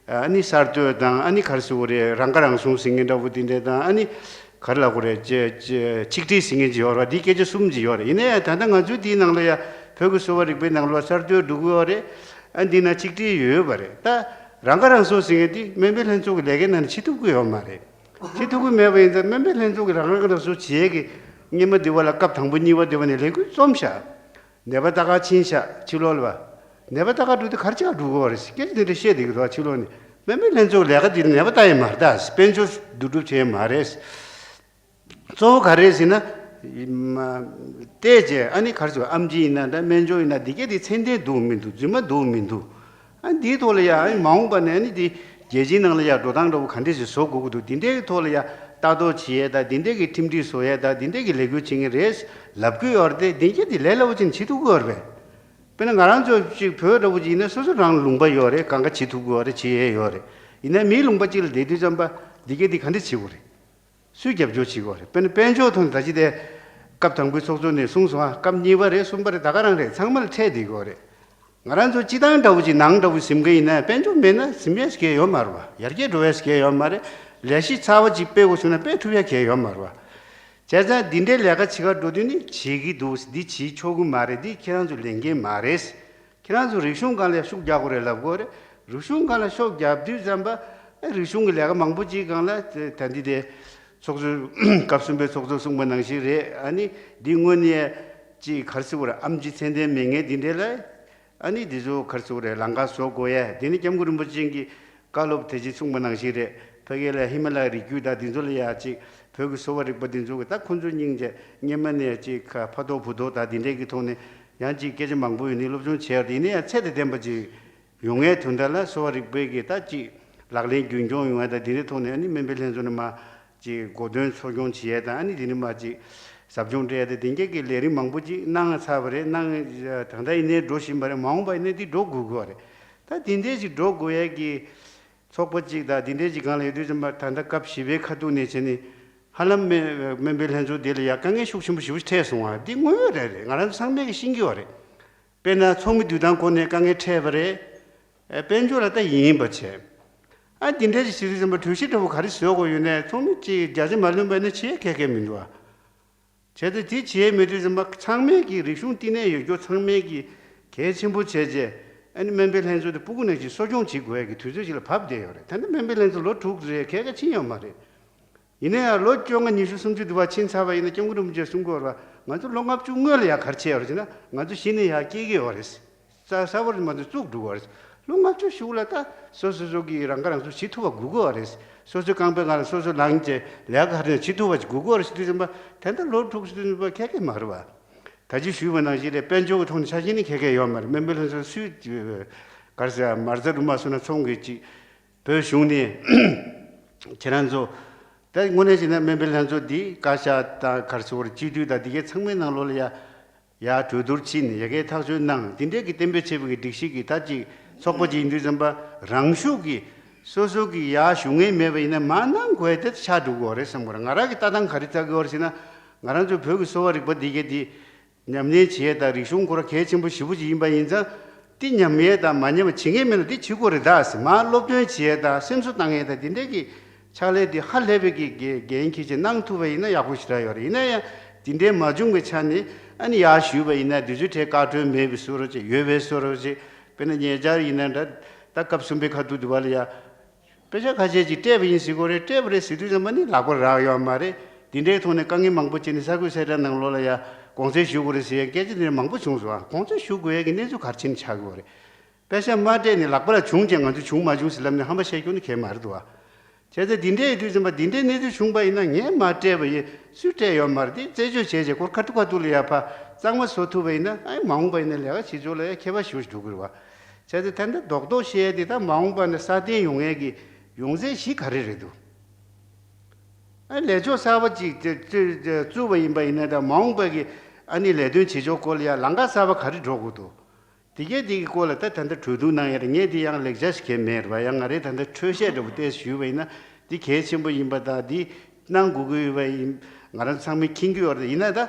ཨ་ནི་གསར་གཏོད་དང་། ཨ་ནི་ག་རེ་ཟེར་དགོས་རེད། རང་ཁ་རང་གསོ་ཟེར་མཁན་འདྲ་བོ་དེ་འདྲ་དང་། ཨ་ནི་ག་རེ་ལབ་དགོས་རེད། ཅེ་ཅེ་ཆིག་སྒྲིལ་ཟེར་མཁན་ཅིག་ཡོད་རེད་པ། འདི་སྐད་ཆ་གསུམ་ཅིག་ཡོད་རེད། ཡིན་ན་ཡང་ད་ལྟ་ང་ཚོའི་འདིའི་ནང་ལ་ཡང་བོད་ཀྱི་གསོ་བ་རིག་པའི་ནང་ལ་གསར་གཏོད་འགྲོ་གི་ཡོད་རེད། ཨ། འདི་ན་ཆིག་སྒྲིལ་ཡོད་པ་རེད། ད་ རང་ཁ་རང་གསོ་ཟེར་མཁན་དེ་སྨན་པའི་ལྷན་ཚོགས་ཀྱི་ལས་ཀའི་ནང་ནས་བྱེད་ཐུབ་ཀྱི་ཡོད་མ་རེད། བྱེད་ཐུབ་ཀྱི་མེད་པ་ཡིན་ཙང་སྨན་པའི་ལྷན་ཚོགས་ཀྱི་རང་ཁ་རང་གསོ་བྱེད་ཡས་ཀྱི་སྔོན་མ་དེ་བ་ལ་སྐབས་དང་པོ་གཉིས་པ་དེ་བ་ནས་ལས་འགུལ་རྩོམ་བཞག་ནད་པ་ལྟ་གར་ཕྱིན་བཞག་ཕྱི་ལོགས་ལ་བ། ནད་པ་ལྟ་གར་འགྲོ་དུས་ག་རེ་བྱེད་ག་འགྲོ་དགོས་བ་རེད། སྐད་ཆ་དེ་འདྲ་བཤད་བསྡད་ཀྱི་འདུག་ཕྱི་ལོགས་ནས། སྨན་པའི་ལྷན་ཚོགས་ལས་ཀ་དེ་ནད་པ་ལྟ་ཡས་མ་རེད་ད། དཔལ་འབྱོར་བསྡུ་སྒྲུབ་བྱེད་ཡས་མ་རེད། གཙོ་བོ་ག་རེ་ཟེར་ན། ཨ་ནི་ག་རེ་ཟེར་ཨམ་ཆི་ཡིན་ན་འདྲ་སྨན་སྦྱོར་ཡིན་ན་འདི་གས་དེ་ཚད་ལྡན་འདུག་མི་འདུག་རྫུན་མ་འདུག་མི་འདུག་ཨ་འདིའི་ཐོག་ལ་ཡ་ཨ་ནི་མ་འོངས་པ་ནས་ཨ་ནི་འདི་རྒྱལ་སྤྱིའི་ནང་ལ་ཡ་འགྲོ་སྟངས་འདྲ་བོ་ག་འདྲས་ཞིག་བཟོ་དགོས་ཀྱི་འདུག་འདི་འདྲའི་ཐོག་ལ་ཡ་ལྟ་རྟོག་བྱེད་ཡས་དང་འདི་འདྲས་ཀྱི་ཁྲིམས་སྒྲིག་བཟོ་ཡས་དང་འདི་འདྲས་ཀྱི་ལས་འགུལ་བྱེད་མཁན་རེད་ལབ་ཀྱི་ཡོད་རེད་དེ། འདི་གས་དེ་ལས་སླ་བོ་ཅིག་བྱེད་ཐུབ་ཀྱི་ཡོད་རེད་པས། དཔེར་ན་ང་རང་ཚོ་ཅིག་བོད་འདྲ་བོ་ཅིག་ཡིན་ན་སོ་སོ་རང་ལུང་པ་ཡོད་རེད། གང་ག་བྱེད་ཐུབ་ཀྱི་ཡོད་རེད། བྱེད་ཡས་ཡོད་རེད། ཡིན་ན་མིའི་ལུང་པ་ཅིག་ལ་བསྡད་དུས་ཙམ་པ་འདི་གས་དེ་ག་འདྲས་བྱེད་དགོས་རེད། སུས་རྒྱབ་སྐྱོར་བྱེད་དགོས་རེད། དཔེར་ན་དཔལ་འབྱོར་ཐོག་ནས་ད་ཅི་དེ་སྐབས་དང་པོའི་ཚོགས་གཙོ་ནས་གསུངས་སོང་ཨ། སྐབས་གཉིས་པ་རེད་གསུམ་པ་རེད་ད་ག་རང་རེད། ཚང་མ་ལ་འཕྲད་བསྡད་དགོས་རེད། ང་རང་ཚོ་སྤྱི་བཏང་འདྲ་བོ་ཅིག་ནང་འདྲ་བོ་ཟིན་གི་ཡིན་ན་དཔལ་འབྱོར་མེད་ན་ཟིན་ཡས་གལ་ཡོད་མ་རེད་བ། ཡར་རྒྱས་འགྲོ་ཡས་གལ་ཡོད་མ་རེད། ལས་གཞི་ཚ་བ་ཅིག་སྤེལ་དགོས་བྱུང་ན་སྤེལ་ཐུབ་ཡས་གལ་ཡོད་མ་རེད་བ། བྱས་ཙང་འདི་འདྲའི་ལས་ཀ་བྱེད་ག་འགྲོ་དུས་ནི་བྱེད་ཀྱི་འདུག་འདི་བྱེད་ཆོག་གི་མ་རེད། འདི་ཁྱེད་རང་ཚོ་ལས་འགན་མ་རེད། ཁྱེད་རང་ཚོ་རིག་གཞུང་སྒང་ལ་ཤུགས་རྒྱག་དགོས་རེད་ལབ་དགོས་རེད། རིག་གཞུང་སྒང་ལ་ཤུགས་རྒྱབ་དུས་ཙམ་པ་ཨེ་རིག་གཞུང་གི་ལས་ཀ་མང་པོ་ཅིག་སྒང་ལ་ད་འདི་དེ་ཚོགས་གཙོ་སྐབས་གསུམ་པའི་ཚོགས་གཙོ་གསུངས་པ་ནང་བཞིན་རེད། ཨ་ནི་འདི་དངོས་གནས་ཅིག་ག་རེ་ཟེར་དགོས་རེད། ཨམ་ཆི་ཚད་ལྡན་མེད་མཁན་འདི་འདྲས་ལ་ཨ་ནི་འདི་ཚོ་ག་རེ་ཟེར་དགོས་རེད། ལམ་ཁ་བཟོ་དགོས་ཡས་དེ་ནི་སྐྱབས་མགོན་རིན་པོ་ཆེ་གིས་བཀའ་སློབ་དེ་ཅིག་གསུངས་པ་ནང་བཞིན་རེད། ཕ་གི་ལ་ཧི་མ་ལ་ཡའི་རི་རྒྱུད་དང་འདི་ཚོ་ལ་ཡ་ཅིག་བོད་ཀྱི་གསོ་བ་རིག་པ་འདི་ཚོ་གི་ད་ཁོ་ཚོ་སྙིང་རྗེ་སྔོན་མ་ནས་ཅིག་ཁ་ཕ་ཐོག་བུ་ཐོག་དང་འདི་འདྲས་ཀྱི་ཐོག་ནས་ཡང་ཅིག་སྐད་ཆ་མང་པོ་ཡོད་ནི་སློབ་སྦྱོང་བྱས་ཏེ་ཡིན་ན་ཡང་ཚད་དང་ལྡན་པ་ཅིག་ཡོང་ངེས་དོན་དག་ལ་གསོ་བ་རིག་པའི་གི་ད་ཅིག་ལག་ལེན་རྒྱུན་འཁྱོངས་ཡོང་ཡ་ད་འདི་འདྲའི་ཐོག་ནས་ཨ་ནི་སྨན་པའི་ལྷན་ཚོགས་ནས་མ་ཅིག་གོ་སྟོན་འཚོ་སྐྱོང་བྱེད་ཡ་ད་ཨ་ནི་འདི་ནི་མ་ཅིག་ཟབ་སྦྱོང་སྤྲད་ཡ་ད་འདི་འདྲས་ཀྱི་ལས་རིམ་མང་པོ་ཅིག་གནང་ཚར་བ་རེད། གནང་ད་ལྟ་ཡིན་ནའི་འགྲོ་བཞིན་པ་རེད། མ་འོངས་པ་ཡིན་ནའི་འདི་འགྲོ་དགོས་དགོས་བ་རེད། ད་འདི་འདྲས་ཅིག་འགྲོ་དགོས་ཡ་གི་ཚོགས་པ་གཅིག་དང་འདི་འདྲའི་གཅིག་སྒང་ལ་ཡོད་དུས་ཙམ་པ་ད་ལྟ་སྐབས་བཞི་པའི་ཁ་ཐུག་ནས་བྱས་ནས་ཧ་ལམ་སྨན་སྨན་པའི་ལྷན་ཚོགས་འདི་ལ་ཡ་དཀའ་ངལ་ཤུགས་ཆེན་པོ་ཞེ་པོ་འཕྲད་སོང་བ་འདི་དངོས་ཡོད་རེད་རེད། ང་རང་ཚོ་ཚང་མས་ཀྱིས་ཤེས་ཀྱི་ཡོད་རེད། དཔེར་ན་ཚོགས་མི་བསྡུ་སྟངས་སྐོར་ནས་དཀའ་ངལ་འཕྲད་པ་རེད། ཨ་དཔལ་འབྱོར་ལ་ད་ཡིན་པ་བྱས། ཨ་འདི་འདྲའི་ཞིག་བྱེད་དུས་ཙམ་པ་གྲོས་གཞི་འདྲ་བོ་ག་རེ་བཟོ་དགོས་ཡོད་ནའི་ཚོགས་མི་གཅིག་བརྒྱ་ཆ་མ་ལོན་པ་ནི་བྱེད་ཁེ་ཁེ་མི་འདུག་ཨ། བྱས་ཏེ་དེ་བྱས་མེད་དུས་ཙམ་པ་ཚང་མས་ཀྱི་རིག་གཞུང་བསྟི་གནས་ཡོད་རྒྱུ་ཚང་མས་ཀྱི་གལ་ཆེན་པོ་བྱས་རྗེས་ཨ་ནི་སྨན་པའི་ལྷན་ཚོགས་དེ་སྤུ་གུ་ནང་བཞིན་གསོ་སྐྱོང་བྱེད་དགོས་ཡ་གི་དུས་ཚོད་ཅིག་ལ་བབས་བསྡད་ཡོད་རེད། ད་ནི་སྨན་པའི་ལྷན་ཚོགས་ལོ་དྲུག་རེད་གལ་ཁ་ཕྱིན་ཡོད་མ་རེད། ཡིན་ན་ཡང་ལོ་བཅོ་ལྔ་ཉི་ཤུ་སུམ་ཅུ་དུ་བ་ཕྱིན་ཚར་བ་ཡིན་ན་སྐྱབས་མགོན་རིན་པོ་ཆེས་གསུང་གི་ཡོད་རེད་བ། ང་ཚོ་ལོ་ལྔ་བཅུ་སྔོན་ལ་ཡ་ག་རེ་བྱས་ཡོད་རེད་ཟེར་ན་ང་ཚོ་གཞི་ནས་ཡ་སྐྱེ་གི་ཡོད་རེད། ས་ས་བར་མ་དུ་བཙུགས་འགྲོ་བ་རེད། ལོ་ལྔ་བཅུ་གཞུག་ལ་ད་སོ་སོ་སོ་གི་རང་ཁ་རང་གསོ་བྱེད་ཐུབ་པ་དགོས་ཀྱི་ཡོད་རེད། སོ་སོའི་རྐང་པའི་སྒང་ལ་སོ་སོ་ལངས་བྱས་ལས་ཀ་ཧ་རེ་བྱེད་ཐུབ་པ་ཞིག་དགོས་ཀྱི་ཡོད་རེད་ཟེར་དུས་ཙམ་པ་དེ་འདྲ་ལོ་དྲུག་ཟེར་དུས་ཙམ་པ་ཁེ་ཁེ་མ་རེད་བ། ད་ཅི་ཞུས་པ་ནང་བཞིན་རེད། དཔལ་འབྱོར་གྱི་ཐོག་ནས་ཆ་ཤས་ནི་ཁེ་ཁེ་ཡོད་མ་རེད། སྨན་པའི་ལྷན་ཚོགས་སུས་ག་རེ་ཟེར་མ་རྩ་རུ་མ་སོང་ན་ཚོང་གི་ཅིག་བོད་གཞུང་ནས་ཁྱེད་རང་ཚོ་ད་དངོས་གནས་བྱས་ན་སྨན་པའི་ལྷན་ཚོགས་འདི་བཀའ་ཤག་དང་ག་རེ་ཟེར་བར་སྤྱི་འཐུས་དང་འདི་གའི་ཚང་མའི་ནང་ལོགས་ལ་ཡ། ཡར་གྲོས་བསྡུར་ཕྱིན་ནས་ཡ་གིའི་ཐག་གཅོད་གནང་། དེ་འདྲས་ཀྱི་གཏན་འབེབས་བྱས་པའི་སྒྲིག་གཞི་གི་ད་ཅིག་ཚོགས་པ་ཅིག་ཡིན་དུས་ཙམ་པ་རང་ཤུགས་ཀྱིས་སོ་སོ་གི་ཡར་ཞུ་མཁན་མེད་པ་ཡིན་ན་མ་གནང་དགོས་དེ་ཆགས་འགྲོ་གི་ཡོད་རེད་བསམ་གི་རེད། ང་རང་གི་ལྟ་སྟངས་ག་རེ་ལྟ་གི་ཡོད་རེད་ཟེར་ན། ང་རང་ཚོ་བོད་ཀྱི་གསོ་བ་རིག་པ་འདི་གས་འདི་ཉམས་ལེན་བྱེད་ཡས་དང་རིག་གཞུང་སྐོར་གལ་ཆེན་པོ་ཞེ་པོ་ཅིག་ཡིན་པ་ཡིན་ཙང་། འདི་ཉམས་ཡས་དང་མ་ཉམས་པ་བྱེད་མཁན་མེད་ན་འདི་བྱེད་དགོས་རེད་ད་ཟེར། མར་སློབ་སྟོན་བྱེད་ཡས་དང་སེམས་གསོ་བཏང་ཡས་དང་འདི་འདྲས་ཀྱི་ཕྱག་ལས་འདི་ཧ་ལས་པའི་གི་འགན་འཁྱེར་བྱས་གནང་ཐུབ་པ་ཡིན་ན་ཡག་པོ་ཞེ་དྲག་ཡོད་རེད། ཡིན་ན་ཡང་འདི་འདྲའི་མ་བྱུང་བའི་ཆ་ནས་ཨ་ནི་ཡར་ཞུས་པ་ཡིན་ན་དུས་ཚོད་ཁྲལ་བཀའ་འཁྲོལ་མེད་པའི་བཟོ་འདྲ་བྱས། ཡོད་པའི་བཟོ་འདྲ་བྱས། དཔེར་ན་ཉེ་ཆར་ཡིན་ན་འདྲ། ད་སྐབས་གསུམ་པའི་ཁ་ཐུག་དུ་བ་ལ་ཡ། དཔེ་ཆ་ཁ་ཤས་ཅིག་སྤྲད་པ་ཡིན་ཟེར་གོ་རེད། སྤྲད་པ་རེད་ཟེར་དུས་ཙམ་པ་ནི་ལག་པ་རག་ཡོད་མ་རེད། འདི་འདྲའི་ཐོག་ནས་དཀའ་ངལ་མང་པོ་བྱས་ནས་གསར་འགོད་གསལ་བསྒྲགས་ནང་ལོགས་ལ་ཡ་དགོངས་སེལ་ཞུ་དགོས་རེད་ཟེར་ཡ་སྐད་ཆ་འདི་འདྲ་མང་པོ་བྱུང་སོང་ཨ། དགོངས་སེལ་ཞུ་དགོས་ཡ་གི་གནས་ཚུལ་ག་རེ་བྱས་ནས་ཆགས་ཀྱི་ཡོད་རེད། དཔེ་ཆ་མ་སྤྲད་ནས་ལག་པ་ལ་བྱུང་ཅེས་ང་ཚོ་བྱུང་མ་བྱུང་ཟེར་ལབ་ནས་ཧམ་པ་བཤད་རྒྱུ་ནི་གལ་མ་རེད་དོ། བྱས་ཙང་འདི་འདྲའི་ཡོད་དུས་ཙམ་པ་འདི་འདྲའི་གནས་ཚུལ་བྱུང་པ་ཡིན་ན་ངས་མ་སྤྲད་པ་ཡིན། སུས་སྤྲད་ཡོད་མ་རེད། དེ་རྩད་གཅོད་བྱས་རྗེས་སྐོར་ཁ་ཐུག་ཁ་ཐུག་ལ་ཡ་ཕ་གཙང་མ་བཟོ་ཐུབ་པ་ཡིན་ན་ཨ་མ་འོངས་པ་ཡིན་ན་ལས་ཀ་བྱེད་ཕྱོགས་ལ་ཡ་ཁྱད་པར་ཞེ་པོ་ཞིག་འགྲོ་གི་རེད་བ། བྱས་ཙང་ད་ལྟ་རྡོག་རྡོག་བཤད་ཡ་དེ་ད་མ་འོངས་པ་ན་སྲ་བརྟན་ཡོང་ཡས་ཀྱི་ཡོང་ཚད་གཞི་ག་རེ་རེད་འདུག་ཨ་ལས་ཕྱོགས་གསར་པ་ཅིག་བཙུགས་པ་ཡིན་པ་ཡིན་ན་ད་མ་འོངས་པ་གི་ཨ་ནི་ལས་དོན་བྱེད་ཕྱོགས་སྐོར་ལ་ཡ་ལམ་ཁ་གསར་པ་ག་རེ་འགྲོ་དགོས་འདུག་དེ་གས་དེ་གི་སྐོར་ལ་ད་ད་ལྟ་གྲོས་བསྡུར་གནང་ཡ་རེད། ངས་དེ་ཡང་ལེགས་ཆ་ཞིག་གས་མེད་རེད་བ། ཡང་ང་རའི་ད་ལྟ་འཕྲོས་བཤད་འདྲ་བོ་ཏོག་ཙམ་ཞུས་པ་ཡིན་ན་འདི་གལ་ཆེན་པོ་ཡིན་པ་དང་འདི་གནང་དགོས་ཀྱི་ཡོད་པ་ཡིན། ང་རང་ཚང་མས་མཁྱེན་གྱི་ཡོད་རེད། ཡིན་ན་ད་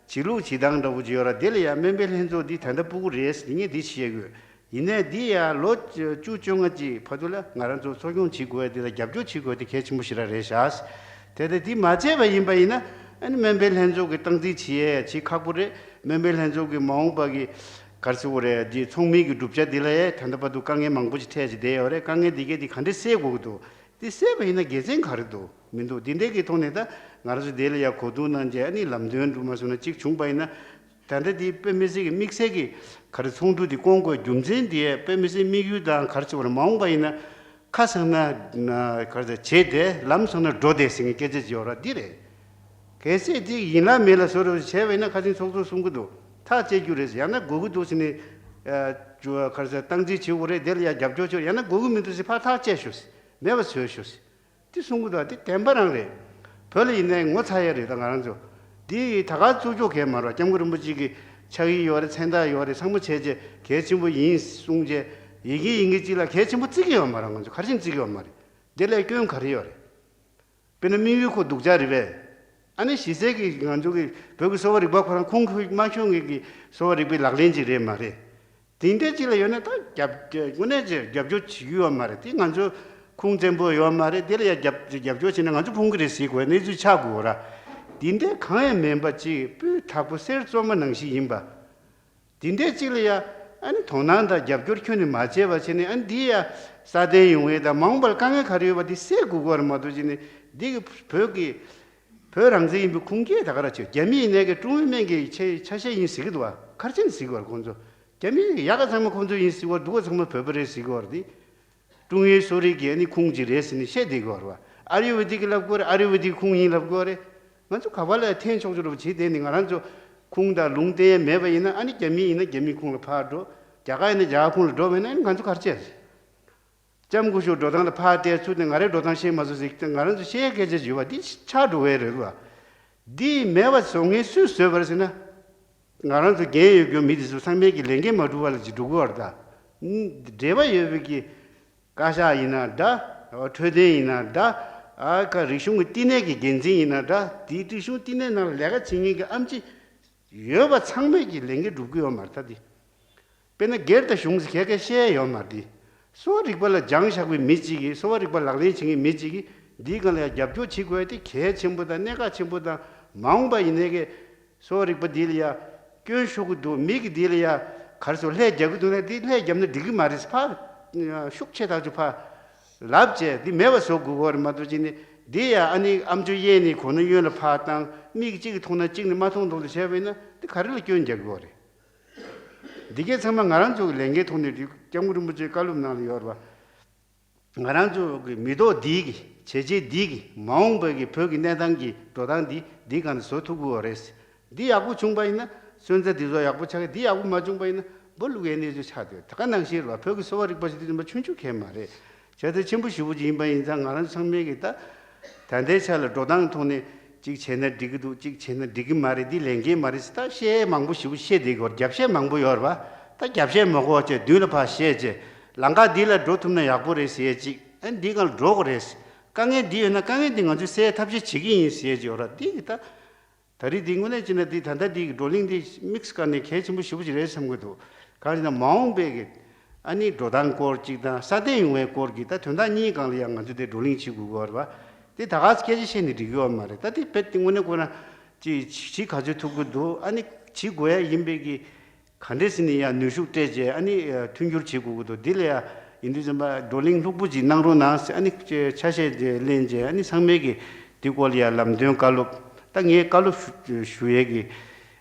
བྱེད་ལུགས་བྱེད་སྟངས་འདྲ་བོ་ཅིག་ཡོད་རེད། དེ་ལ་ཡང་སྨན་པའི་ལྷན་ཚོགས་འདི་ད་ལྟ་སྤུ་གུ་རེད་ཟེར་ངས་འདི་བཤད་དགོས། ཡིན་ནའི་འདི་ཡང་ལོ་བཅུ་བཅོ་ལྔ་ཅིག་བར་དུ་ལ་ང་རང་ཚོ་འཚོ་སྐྱོང་བྱེད་དགོས་ཡ་འདི་ལ་རྒྱབ་སྐྱོར་བྱེད་དགོས་ཡ་འདི་གལ་ཆེན་པོ་ཞེ་དྲག་རེད་ཤག་དེ་ལྟ་འདི་མ་བྱས་པ་ཡིན་པ་ཡིན་ན་ཨ་ནི་སྨན་པའི་ལྷན་ཚོགས་ཀྱི་སྟངས་འཛིན་བྱེད་ཡ་བྱེད་ཁག་པོ་རེད། སྨན་པའི་ལྷན་ཚོགས་ཀྱི་མ་འོངས་པ་གི་ ག་རེ་ཟེར་དགོས་རེད། འདི་ཚོགས་མིའི་གི་གྲུབ་ཆ་འདི་ལ་ཡ་ད་ལྟ་བར་དུ་དཀའ་ངལ་མང་པོ་ཞིག་འཕྲད་བྱས་བསྡད་ཡོད་རེད། དཀའ་ངལ་འདི་གས་འདི་ག་འདྲས་སེལ་དགོས་ཀྱི་འདུག་འདི་སེལ་བ་ཡིན་ན་དགེ་མཚན་ག་རེ་འདུག་མི་འདུག་འདི་འདྲས་ཀྱི་ཐོག་ནས་ད་ང་རང་ཚོ་འདི་ལ་ཡ་གོ་བསྡུར་གནང་བྱས་ཨ་ནི་ལམ་སྟོན་འགྲོ་མ་སོང་ན་གཅིག་བྱུང་པ་ཡིན་ན། ད་ལྟ་འདི་དཔེ་མི་སྲིད་ཀྱི་དམིགས་བསལ་གྱི་ག་རེ་ཚོགས་འདུ་འདི་བསྐོང་དགོས་རྒྱུ་མཚན་འདི་དཔེ་མི་སྲིད་དམིགས་ཡུལ་དང་ག་རེ་ཟེར་དགོས་རེད། མ་འོངས་པ་ཡིན་ན་ཁ་སང་ན་ག་རེ་ཟེར་བྱས་ཏེ་ལམ་སང་ན་འགྲོ་བསྡད་ཟེར་མཁན་སྐད་ཆ་ཅིག་ཡོད་ར། འདི་རེད། གལ་སྲིད་དེ་ཡིན་ལ་མེད་ལ་བཟོ་འདྲ་བྱས་པ་ཡིན་ན་ཁ་སང་ཚོགས་གཙོས་གསུང་གི་འདུག་ཐག་བཅད་རྒྱུ་རེད། ཡང་ན་དགོས་ཀྱི་འདུག་ཟེར་ནས་ཨ་ཅུ་ག་རེ་ཟེར་སྟངས་འཛིན་བྱེད་དགོས་རེད། དེ་ལ་ཡང་རྒྱབ་སྐྱོར་བྱེད། ཡང་ན་དགོས་ཀྱི་མི་འདུག་ཟེར་ཕར་ཐག་བཅད་ཤོག་ཟེར། མེད་པ་བཟོས་ཤོག་ཟེར། དེ་གསུང་གི་འདུག་དེ་བདེན་པ་རང་རེད། བོད་ལ་ཡིན་ནའི་ངོ་ཚ་ཡ་རེད། ད་ང་རང་ཚོ་འདི་ད་ག་བཙུགས་ཆོག་གས་མ་རེད། སྐྱབས་མགོན་རིན་པོ་ཆེ་གི་ཕྱག་ཡིག་ཡོད་རེད། མཚན་རྟགས་ཡོད་རེད། ཚང་མ་བྱས་རྗེས་གལ་ཆེན་པོ་ཡིན་གསུངས་རྗེས་ཡི་གེ་ཡིན་གྱི་གཅིག་ལ་གལ་ཆེན་པོ་བརྩི་གི་ཡོད་མ་རེད། ང་ཚོ་ག་རེ་བྱས་ནས་བརྩི་གི་ཡོད་མ་རེད། དེ་ལས་སྐྱོན་ག་རེ་ཡོད་རེད། དཔེར་ན་དམིགས་ཡུལ་ཁོ་སྡུག་ཅག་རེད་པས། ཨ་ནི་གཞི་རྩའི་གི་ང་ཚོ་གི་བོད་ཀྱི་གསོ་བ་རིག་པ་ཁོ་རང་ཁུངས་འཁྱོལ་མ་བྱུང་མཁན་གྱི་གསོ་བ་རིག་པའི་ལག་ལེན་ཅིག་རེད་མ་རེད། དེ་འདྲ་ཅིག་ལ་ཡོད་ན་ད་རྒྱབ་དངོས་གནས་ཅིག་རྒྱབ་སྐྱོར་བྱེད་རྒྱུ་ཡོད་མ་རེད། དེ་ང་ཚོ་ཁུངས་བཙན་པོ་ཡོད་མ་རེད། དེ་ལ་ཡང་རྒྱབ་རྒྱབ་སྐྱོར་བྱས་ན་ང་ཚོ་ཕུང་གི་རེད་ཟེར་དགོས་གནས་ཚུལ་ཆགས་དགོས་ར། དེ་འདྲ་གང་ཡང་མིན་པ་ཅིག་སྤུས་དག་པོ་གསེར་བཙོ་མ་ནང་བཞིན་ཡིན་པ། དེ་འདྲའི་གཅིག་ལ་ཡ་ཨ་ནི་དོ་སྣང་དང་རྒྱབ་སྐྱོར་ཁྱོན་ནས་མ་བྱས་པ་བྱས་ནས་ཨ་ནི་འདི་ཡ་སྲ་བརྟན་ཡོང་བའི་དང་མ་འོངས་པར་དཀའ་ངལ་ག་རེ་ཡོད་པ་འདི་སེལ་དགོས་ཀྱི་ཡོད་རེད་མ་གཏོགས་བྱས་ནས་འདི་གི་བོད་ཀྱི་བོད་རང་བཙན་ཡིན་པའི་ཁུངས་སྐྱེལ་ད་ག་རང་བྱས། རྒྱ་མི་ཡིན་ནའི་གི་ཀྲུང་ཧྭ་མིན་གྱི་ཆ་ཆ་ཤས་ཡིན་ཟེར་གྱི་འདུག་བ། ག་རེ་བྱས་ནས་ཟེར་གྱི་ཡོད་རེད་ཁོང་ཚོ། རྒྱ་མི་ཡག་ག་ཚང་མ་ཁོང་ཚོ་ཡིན་ཟེར་གྱི་ཡོད་རེད། སྡུག་ག་ཚང་མ་བོད་པ་རེད་ཟེར་གྱི་ཡོད་རེད། འདི་ཀྲུང་ཧྭའི་གསོ་རིག་གི་ཨ་ནི་ཁུངས་ཅིག་རེད་ཟེར་ནས་བཤད་བསྡད་ཀྱི་ཡོད་རེད་བ། ཨ་རི་བ་འདི་གི་ལབ་ཀྱི་ཡོད་རེད། ཨ་རི་བ་འདི་གི་ཁུངས་ཡིན་ལབ་ཀྱི་ཡོད་རེད། ང་ཚོ་ག་པ་ལ་འཐེན་ཆོག་ཆོག་རེད་བ། བྱེད་དེ་ནི་ང་རང་ཚོ་ཁུངས་དང་ལུང་བསྟན་མེད་པ་ཡིན་ན་ཨ་ནི་རྒྱ་མི་ཡིན་ན་རྒྱ་མི་ཁུངས་ལ་ཕར་འགྲོ། རྒྱ་གར་ཡིན་ན་རྒྱ་གར་ཁུངས་ལ་འགྲོ་བ་ཡིན་ན་ཨ་ནི་ང་ཚོ་ག་རེ་བྱས། ལྕམ་སྐུ་ཞབས་འགྲོ་སྟངས་ལ་ཕར་བལྟས་ཚུར་བལྟས་ང་རའི་འགྲོ་སྟངས་ཤེས་མ་སོང་ཟེར་ང་རང་ཚོ་ཤེས་ཡ་སྐད་ཆ་ཞུ་བ་འདི་ཆགས་འགྲོ་བས་རེད་བ། འདི་མེད་པ་བཟོ་མཁན་སུས་བཟོས་པ་རེད་ཟེར་ན། ང་རང་ཚོ་འགན་ཡོད་རྒྱུ་མི་དེ་ཚོ་ཚང་མས་ཀྱི་ལས་འགན་མ་འགྲུབ་པ་ལ་ཅིག་འགྲོ་གི་བར་ད། འབྲེལ་བ་ཡོད་པའི་གི་བཀའ་ཤག་ཡིན་ན་འདྲ། འཕྲོད་བསྟེན་ཡིན་ན་འདྲ། ཨ་ཀ་རིག་གཞུང་གི་བསྟི་གནས་ཀྱི་འགན་འཛིན་ཡིན་ན་འདྲ། དེའི་རིག་གཞུང་བསྟི་གནས་ནང་ལ་ལས་ཀ་བྱེད་མཁན་གྱི་ཨེམ་ཆི་ཡོད་པ་ཚང་མས་ཀྱི་ལས་འགན་སྒྲུབ་ཀྱི་ཡོད་མ་རེད་ད་དེ། དཔེར་ན་སྒེར་དང་གཞུང་ཟེར་ག་ག་བཤད་ཡོད་མ་རེད་དེ། གསོ་བ་རིག་པ་ལ་སྦྱངས་བཞག་པའི་མི་གཅིག་གིས་གསོ་བ་རིག་པ་ལག་ལེན་བྱེད་མཁན་མི་གཅིག་གིས་འདིའི་སྒང་ལ་ཡང་རྒྱབ་སྐྱོར་བྱེད་དགོས་ཡ་དེ་གལ་ཆེན་པོ་དང་གནད་འགག་ཆེན་པོ་དང་མ་འོངས་པ་ཡིན་ནའི་གི་གསོ་བ་རིག་པ་འདི་ལ་ཡ་སྐྱོན་ཤོར་གི་འདུག་མི་གི་འདི་ལ་ཡ་ག་རེ་ཟེར་ལྷད་རྒྱག་གི་འདུག་ན་འདི་ལྷད་རྒྱབ་ན་འགྲིག་གི་མ་རེད། ཕར་ཤུགས་ཆེ་ཐག་ཆོད་ཕར་ལབ་བྱས་འདི་མེད་པ་བཟོ་དགོས་ཀྱི་ཡོད་རེད་མ་གཏོགས་ཅི་ནི་འདི་ཡ་ཨ་ནི་ཨམ་ཅོག་གཡས་ནས་གོ་ན་གཡོན་ལ་ཕར་བཏང་མིག་གཅིག་གིས་མཐོང་ན་གཅིག་ནས་མ་མཐོང་མདོག་ལ་བྱས་པ་ཡིན་ན་འདི་ག་རེ་ལ་སྐྱོན་རྒྱག་གི་ཡོད་རེད། འདི་གས་ཚང་མ་ང་རང་ཚོ་གི་ལས་འགན་ཐོག་ནས་སྐྱབས་མགོན་རིན་པོ་ཆེའི་བཀའ་སློབ་ནང་ལ་ཡོད་རེད་བ། ང་རང་ཚོ་གི་མི་ཐོག་འདི་གི་བྱས་རྗེས་འདི་གི་མ་འོངས་པའི་གི་བོད་ཀྱི་གནས་སྟངས་ཀྱི་འགྲོ་སྟངས་འདི་འདི་གང་ནས་བཟོ་ཐུབ་ཀྱི་ཡོད་རེད། འདི་ཡག་པོ་བྱུང་པ་ཡིན་ན་སོན་རྩ་འདི་ཚོ་ཡག་པོ་ཆགས་ཀྱི། འདི་ཡག་པོ་མ་བྱུང་པ་ཡིན་ན་འབུ་བླུག་ཡའི་གནས་ཚུལ་ཆགས་སྡོད། ད་ག་ནང་བཞིན་རེད་བ། བོད་ཀྱི་གསོ་བ་རིག་པ་ཞིག་འདི་ཚོ་མ་ཆུང་ཆུང་གས་མ་རེད། བྱས་ཙང་ཆེན་པོ་ཞེ་པོ་ཅིག་ཡིན་པ་ཡིན་ཙང་ང་རང་ཚོ་ཚང་མས་གི་ད་ད་ལྟའི་ཆ་ལ་འགྲོ་སྟངས་ཐོག་ནས་ཅིག་བྱས་ན་འགྲིག་གི་འདུག་ཅིག་བྱས་ན་འགྲིག་གི་མ་རེད། འདི་ལས་འགན་མ་རེད་ཟེར་ད་བཤད་མང་པོ་ཞེ་པོ་བཤད་བསྡད་ཀྱི་ཡོད་རེད། རྒྱབ་བཤད་མང་པོ་ཡོད་རེད་བ། ད་རྒྱབ་བཤད་མ་དགོས་བྱས་མདུན་ལ་ཕར་བཤད་བྱས་ལམ་ཁ་འདི་ལ་འགྲོ་ཐུབ་ན་ཡག་པོ་རེད་ཟེར་ཡས་ཅིག་ཨ་འདི་སྒང་ལ་འགྲོ་དགོས་རེད། དཀའ་ངལ་འདི་ཡོད་ན་དཀའ་ངལ་འདི་ང་ཚོས་སེལ་ཐབས་ཤེས་བྱེད་ཀྱི་ཡིན་ཟེར་ཡས་ཅིག་ཡོད་རེད། འདི་གི་ད། ད་རེས་འདི་དངོས་གནས་བྱས་ན་འདི་ད་ལྟ་འདི་གི་བགྲོ་གླེང་འདི་དམིགས་སུ་བཀར་ནས་གལ་ཆེན་པོ་ཞེ་པོ་ཅིག་རེད་བསམ་གྱི་འདུག་གང་ཡིན་ན་མ་འོངས་པའི་གི་ཨ་ནི་འགྲོ་སྟངས་སྐོར་གཅིག་དང་སྲ་བརྟན་ཡོང་བའི་སྐོར་གྱི་ད་དོན་དག་གཉིས་སྒང་ལ་ཡང་ང་ཚོས་དེ་བགྲོ་གླེང་བྱེད་དགོས་ཀྱི་ཡོད་རེད་བ། དེ་ད་ག་སེ་སྐད་ཆ་བཤད་ནས་འགྲིག་གི་ཡོད་མ་རེད། ད་དེ་དཔེ་དེ་དངོས་གནས་ཁོ་ན་ཅིག་ཅིག་ག་ཚོད་ཐུབ་ཀྱི་འདུག་ཨ་ནི་བྱེད་དགོས་ཡ་ཡིན་པའི་གི་ག་འདྲས་ཟེར་ནས་ཡང་ནུས་ཤུགས་སྤྲད་བྱས་ཨ་ནི་མཐུན་འགྱུར་བྱེད་དགོས་ཀྱི་འདུག་འདི་ལ་ཡང་ཡིན་དུས་ཙམ་པ་བགྲོ་གླེང་ལྷུག་པོ་ཅིག་གནང་རོགས་གནང་ཟེར་ཨ་ནི་ཆ་ཤས་དེ་ལེན་བྱས་ཨ་ནི་ཚང་མས་ཀྱི་འདི་སྐོར་ལ་ཡང་ལམ་སྟོན་བཀའ་སློབ་ད་ངས་བཀའ་སློབ་ཞུ་ཞུ་ཡས་ཀྱི་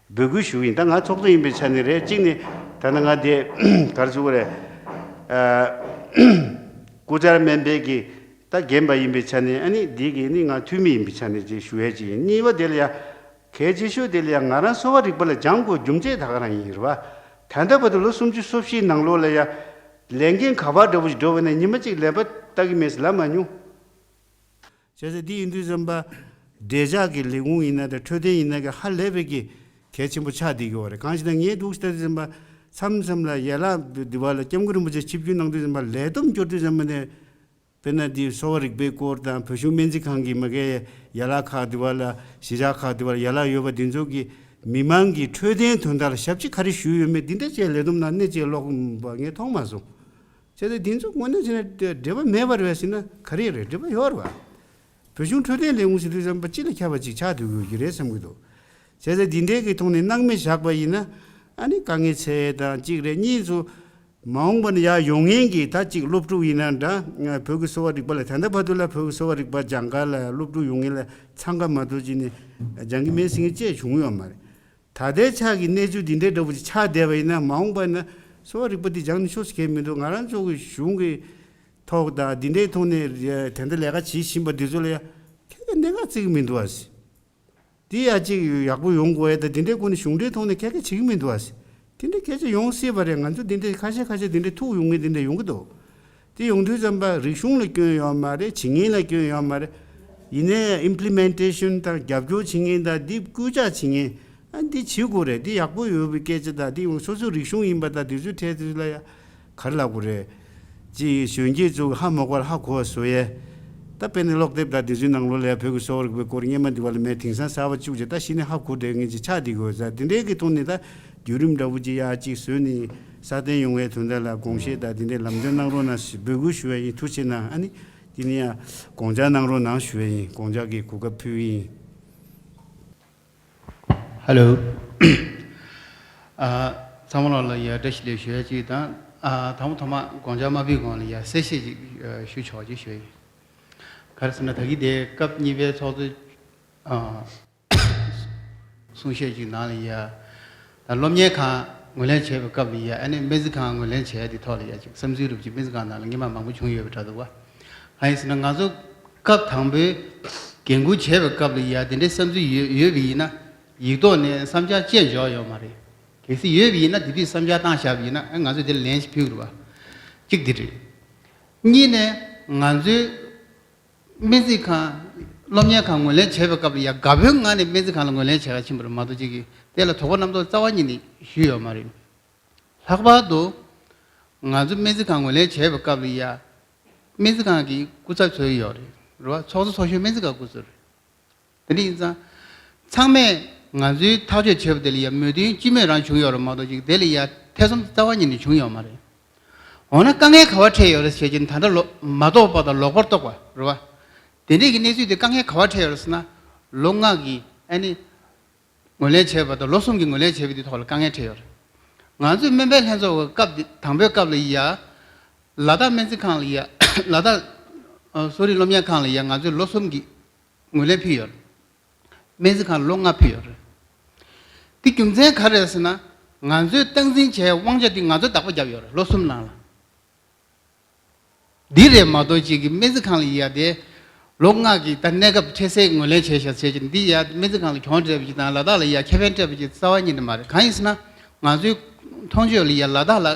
འབོད་སྐུལ་ཞུ་གི་ཡིན། ད་ང་ཚོགས་གཙོ་ཡིན་པའི་ཆ་ནས་རེད། གཅིག་ནས་ད་ནི་ང་དེ་ག་རེ་ཟེར་དགོས་རེད། ཨ་སྐུ་བཅར་སྨན་པའི་གི་ད་རྒན་པ་ཡིན་པའི་ཆ་ནས་ཨ་ནི་འདི་གི་ནི་ང་འཐུས་མི་ཡིན་པའི་ཆ་ནས་ཅིག་ཞུ་ཡས་ཅིག་ཡིན། གཉིས་པ་དེ་ལ་ཡང་གལ་ཆེ་ཤོས་དེ་ལ་ཡང་ང་རང་གསོ་བ་རིག་པ་ལ་སྦྱང་དགོས་རྒྱུ་མཚན་ད་ག་རང་ཡིན་རེད་བ། ད་ལྟ་བར་དུ་ལོ་སུམ་ཅུ་སོ་བཞིའི་ནང་ལོགས་ལ་ཡང་ལས་འགན་ག་པར་འདྲ་བོ་ཞིག་འགྲོ་བ་ན་ཉི་མ་གཅིག་ལས་པ་ལྟ་གི་མེད་ཟེར་ལབ་མ་མྱོང་། བྱས་ཙང་འདི་ཡིན་དུས་ཙམ་པ་འབྲས་ཆགས་ཀྱི་ལས་ཁུངས་ཡིན་ན་དང་འཕྲོད་བསྟེན་ཡིན་ན་གི་ཧ་ལས་པའི་གི་གལ་ཆེན་པོ་ཆགས་བསྡད་ཀྱི་ཡོད་རེད། གང་ཞིག་ན་ངས་འདུག་ལྟ་དུས་ཙམ་པ་མཚམས་མཚམས་ལ་ཡན་ལག་འདི་བ་ལ་སྐྱབས་མགོན་རིན་པོ་ཆེ་ཆིབས་བསྒྱུར་གནང་དུས་ཙམ་པ་ལས་བསྡོམས་སྐྱོར་དུས་ཙམ་པ་ནས། དཔེར་ན་འདི་གསོ་བ་རིག་པའི་སྐོར་དང་བོད་གཞུང་སྨན་རྩིས་ཁང་གི་མ་གའི་ཡན་ལག་ཁག་འདི་བ་ལ་གཞིས་ཆགས་ཁག་འདི་བ་ལ་ཡན་ལག་ཡོད་པ་འདི་ཚོ་གི་མི་མང་གི་འཕྲོད་བསྟེན་དོན་དག་ལ་ཞབས་ཕྱི་ག་རེ་ཞུས་ཡོད་མེད་འདི་འདྲ་བཅས་ལས་བསྡོམས་ནང་གནས་བཅས་ཀློག་པ་ངས་མཐོང་མ་སོང་། བྱས་ཏེ་འདི་ཚོ་དངོས་གནས་བྱས་ན་འབྲེལ་བ་མེད་པ་རེད་ཟེར་ན་ག་རེ་རེད། འབྲེལ་བ་ཡོད་རེད་བ། བོད་གཞུང་འཕྲོད་བསྟེན་ལས་ཁུངས་ཟེར་དུས་ཙམ་པ་སྤྱི་ལ་ཁྱབ་པ་ཅིག་ཆགས་སྡོད་དགོས་ཀྱི་རེད་བསམ་གྱི་འདུག་བྱས་ཙང་འདི་འདྲའི་གི་ཐོག་ནས་སྣང་མེད་བཞག་པ་ཡིན་ན་ ཨ་ནི་དཀའ་ངལ་འཚོལ་ཡས་དང་གཅིག་རེད། གཉིས་སུ་མ་འོངས་པ་ན་ཡར་ཡོང་མཁན་གྱི་ད་གཅིག་སློབ་ཕྲུག་ཡིན་ན་འདྲ། བོད་ཀྱི་གསོ་བ་རིག་པ་ལ་ད་ལྟ་བར་དུ་ལ་བོད་ཀྱི་གསོ་བ་རིག་པ་སྦྱང་ག་ལ་སློབ་ཕྲུག་ཡོང་མཁན་ལ་འཚང་ཁ་མ་ཐོབ་ཅིག་ནས་སྦྱང་གི་མེད་ཟེར་མཁན་ཅིག་བྱུང་ཡོད་མ་རེད། ད་ལྟའི་ཆ་གི་གནས་ཚུལ་འདི་འདྲའི་འདྲ་བོ་ཅིག་ཆགས་བསྡད་པ་ཡིན་ན་མ་འོངས་པ་ན་གསོ་བ་རིག་པ་འདི་སྦྱང་ནས་ཆོག་ཟེར་མཁན་མི་འདུག་ང་རང་ཚོ་གི་གཞུང་གི་ཐོག་དང་འདི་འདྲའི་ཐོག་ནས་དེ་འདྲ་ལས་ཀ་བྱེད་བཞིན་པ་འདི་ཚོ་ལ་ཡ་ཁྱེད་ཀྱི་གནད་འགག་བརྩི་གི་མི་འདུག་ཨ་ཟེར། འདི་ཡ་གཅིག་ཡག་པོ་ཡོང་དགོས་ཡ་ད་འདི་འདྲའི་སྒོ་ནས་གཞུང་འབྲེལ་ཐོག་ནས་ཁྱེད་ཀྱི་བྱེད་ཀྱི་མི་འདུག་ཨ་ཟེར། འདི་འདྲའི་སྐད་ཆ་ཡོང་སྲིད་པ་རེད། ང་ཚོ་འདི་འདྲའི་ཁ་ཤས་ཁ་ཤས་འདི་འདྲའི་ཐུག་ཡོང་མཁན་འདི་འདྲ་ཡོང་གི་འདུག་དེ་ཡོང་དུས་ཙམ་པ་རིག་གཞུང་ལ་སྐྱོན་ཡོད་མ་རེད། བྱེད་མཁན་ལ་སྐྱོན་ཡོད་མ་རེད། ཡིན་ནའི་implementation་དང་རྒྱབ་སྐྱོར་བྱེད་མཁན་དང་འདི་སྐུལ་ལྕག་བྱེད་མཁན་ཨ་འདི་བྱེད་དགོས་རེད། འདི་ཡག་པོ་ཡོད་པའི་སྐད་ཆ་དང་འདི་ཡང་སོ་སོའི་རིག་གཞུང་ཡིན་པ་དང་དེ་ཚོའི་ཐད་དེ་ལ་ཡ་ག་རེ་ལབ་དགོས་རེད། ཅིག་གཞོན་སྐྱེས་ཚོ་ཧ་མ་གོ་བར་ཧ་གོ་བ་བཟོ་ཡས། ད་དཔེར་ན་ཀློག་དེབ་དང་དེ་ཚོའི་ནང་ལོགས་ལ་ཡ་བོད་ཀྱི་གསོ་བ་རིག་པའི་སྐོར་སྔོན་མ་འདི་བ་ལ་མེད་དེང་སང་གསར་པ་བཅུག་བྱས་ད་གཞི་ནས་ཧ་གོ་བསྡད་མཁན་ཅིག་ཆགས་བསྡད་དགོས་ས་འདི་འདྲའི་གི་ཐོག་ནས་ད་བརྒྱུད་རིམ་འདྲ་བོ་ཅིག་ཡ་གཅིག་བཟོས་ནས་སྲ་བརྟན་ཡོང་བའི་དོན་དག་ལ་དགོངས་བཞེས་དང་དེ་འདྲའི་ལམ་སྟོན་གནང་རོགས་གནང་ཞེས་འབོད་སྐུལ་ཞུ་བ་ཡིན། ཐུགས་རྗེ་གནང་། ཨ་ནི་དེ་ནས་ཡང་དགོངས་འཆར་གནང་རོགས་གནང་ཞུ་བ་ཡིན། དགོངས་འཆར་གྱི་གོ་སྐབས་ཕུལ་གྱི་ཡིན། ཧེ་ལོ། ཨ། ཚང་མ་ལ་ཡ་བཀྲ་ཤིས་བདེ་ལེགས་ཞུ་ཡ་གཅིག་དང་། ཨ། དང་པོ་ཐོག་མ་དགོངས་འཆར་མ་ཕུལ་གོང་ལ་ཡ་གསལ་བཤད་ཅིག་ཨ། ཞུ་ཆོག་ཅིག་ཞུ་ཡ་ཡིན། ག་རེ་ཟེར་ན་ད་གིན་དེ་སྐབས་གཉིས་པའི་ཚོགས་གཙོས། ཨ། གསུང་བཤད་ཅིག་ནང་ལ་ཡ། ད་སློབ་གཉེར་ཁང་ངོས་ལེན་བྱས་པའི་སྐབས་ལ་ཡ་ཨ་ནི་སྨན་རྩིས་ཁང་ངོས་ལེན་བྱས་དེ་ཐོག་ལ་ཡ་ཅིག་བསམ་ཚུལ་རུབ་ཅིག་སྨན་རྩིས་ཁང་ནང་ལ་སྔོན་མ་མང་པོ་བྱུང་ཡོད་པ་འདྲ་འདུག་བ། གང་ཡིན་ཟེར་ན་ང་ཚོ་སྐབས་དང་པོའི་འགན་འཁུར་བྱས་པའི་སྐབས་ལ་ཡ་དེ་འདྲའི་བསམ་ཚུལ་ཡོད་ཡོད་པ་ཡིན་ན་ཡིག་ཐོག་ནས་བསམ་འཆར་བཅས་འབྱོར་ཡོད་མ་རེད། གལ་སྲིད་ཡོད་པ་ཡིན་ན་དེ་དུས་བསམ་འཆར་བཏང་བཞག་པ་ཡིན་ན་ཨ་ང་ཚོས་དེ་ལ་ལན་ཞིག་ཕུལ་དགོས་རེད་བ། གཅིག་དེ་རེད། གཉིས་ནས་ང་ཚོའི་སྨན་རྩིས་ཁང་སློབ་གཉེར་ཁང་ངོས་ལེན་བྱས་པའི་སྐབས་ལ་ཡ་དགའ་པོའི་ངང་ནས་སྨན་རྩིས་ཁང་ལ་ངོས་ལེན་བྱས་པ་ཕྱིན་པ་རེད་མ་གཏོགས་གཅིག་གིས་དེ་ལ་དོགས་པ་རྣམ་རྟོག་རྩ་བ་ཉིད་ནས་ཞུས་ཡོད་མ་རེད། ལྷག་པར་དུ་ང་ཚོ་སྨན་རྩིས་ཁང་ངོས་ལེན་བྱས་པའི་སྐབས་ལ་ཡ་སྨན་རྩིས་ཁང་གི་སྐུ་ཚབ་ཚོ་ཡོད་རེད། རེད་བ། ཚོགས་གཙོ་ཚོགས་གཞོན་སྨན་རྩིས་ཁང་སྐུ་ཚབ་རེད། དེ་འདྲ་ཡིན་ཙང་། ཚང་མས་ང་ཚོའི་ཐག་གཅོད་བྱས་པ་དེ་ལ་ཡ་མོས་མཐུན་སྤྱི་མོས་རང་བྱུང་ཡོད་རེད་མ་གཏོགས་ཅིག་དེ་ལ་ཡ་ཐེ་ཚོམ་རྩ་བ་ཉིད་ནས་བྱུང་ཡོད་མ་རེད། འོ་ན་དཀའ་ངལ་ག་བ་འཕྲད་ཡོད་རེད་ཟེར་གྱིན་ད་ལྟ་ལོ་མ་རྟོགས་པ་དང་ལོག་པར་རྟོགས་པ་རེད་བ། དེ་འདྲས་ཀྱི་གནས་ཚུལ་དེ་དཀའ་ངལ་ག་བ་འཕྲད་ཡོད་རེད་ཟེར་ན། ལོ་ལྔ་གི་ཨ་ནི་ངོས་ལེན་བྱས་པ་དང་ལོ་གསུམ་གྱི་ངོས་ལེན་བྱས་པ་དེ་ཐོག་ལ་དཀའ་ངལ་འཕྲད་ཡོད་རེད། ང་ཚོས་སྨན་པའི་ལྷན་ཚོགས་ཀྱི་སྐབས་དེ་དང་པོའི་སྐབས་ལ་ཡ། ལ་དྭགས་སྨན་རྩིས་ཁང་ལ་ཡ། ལ་དྭགས་ཨ། གསོ་རིག་སློབ་གཉེར་ཁང་ལ་ཡ་ང་ཚོས་ལོ་གསུམ་གྱི་ངོས་ལེན་ཕུལ་ཡོད་རེད། སྨན་རྩིས་ཁང་ལ་ལོ་ལྔ་ཕུལ་ཡོད་རེད། དེ་རྒྱུ་མཚན་ག་རེ་རེད་ཟེར་ན། ང་ཚོས་སྟངས་འཛིན་བྱས་དབང་ཆ་དེ་ང་ཚོས་བདག་པོ་བརྒྱབ་ཡོད་རེད་ལོ་གསུམ་ནང་ལ། འདི་རེད་མ་གཏོགས་ཅིག་གི་སྨན་རྩིས་ཁང་ལ་ཡ་དེ་ལོ་ལྔ་གི་ད་གནས་སྐབས་འཕྲལ་སེལ་ངོས་ལེན་བྱས་ཤག་བྱས་ཀྱི་འདི་ཡ་སྨན་རྩིས་ཁང་ལ་གྱོང་སྤྲད་པ་ཅིག་དང་ལ་དྭགས་ལ་ཡ་ཁེ་ཕན་སྤྲད་པ་ཅིག་རྩ་བ་ཉིད་ནས་མ་རེད། གང་ཡིན་ཟེར་ན་ང་ཚོའི་མཐོང་ཆོས་ལ་ཡ་ལ་དྭགས་ལ་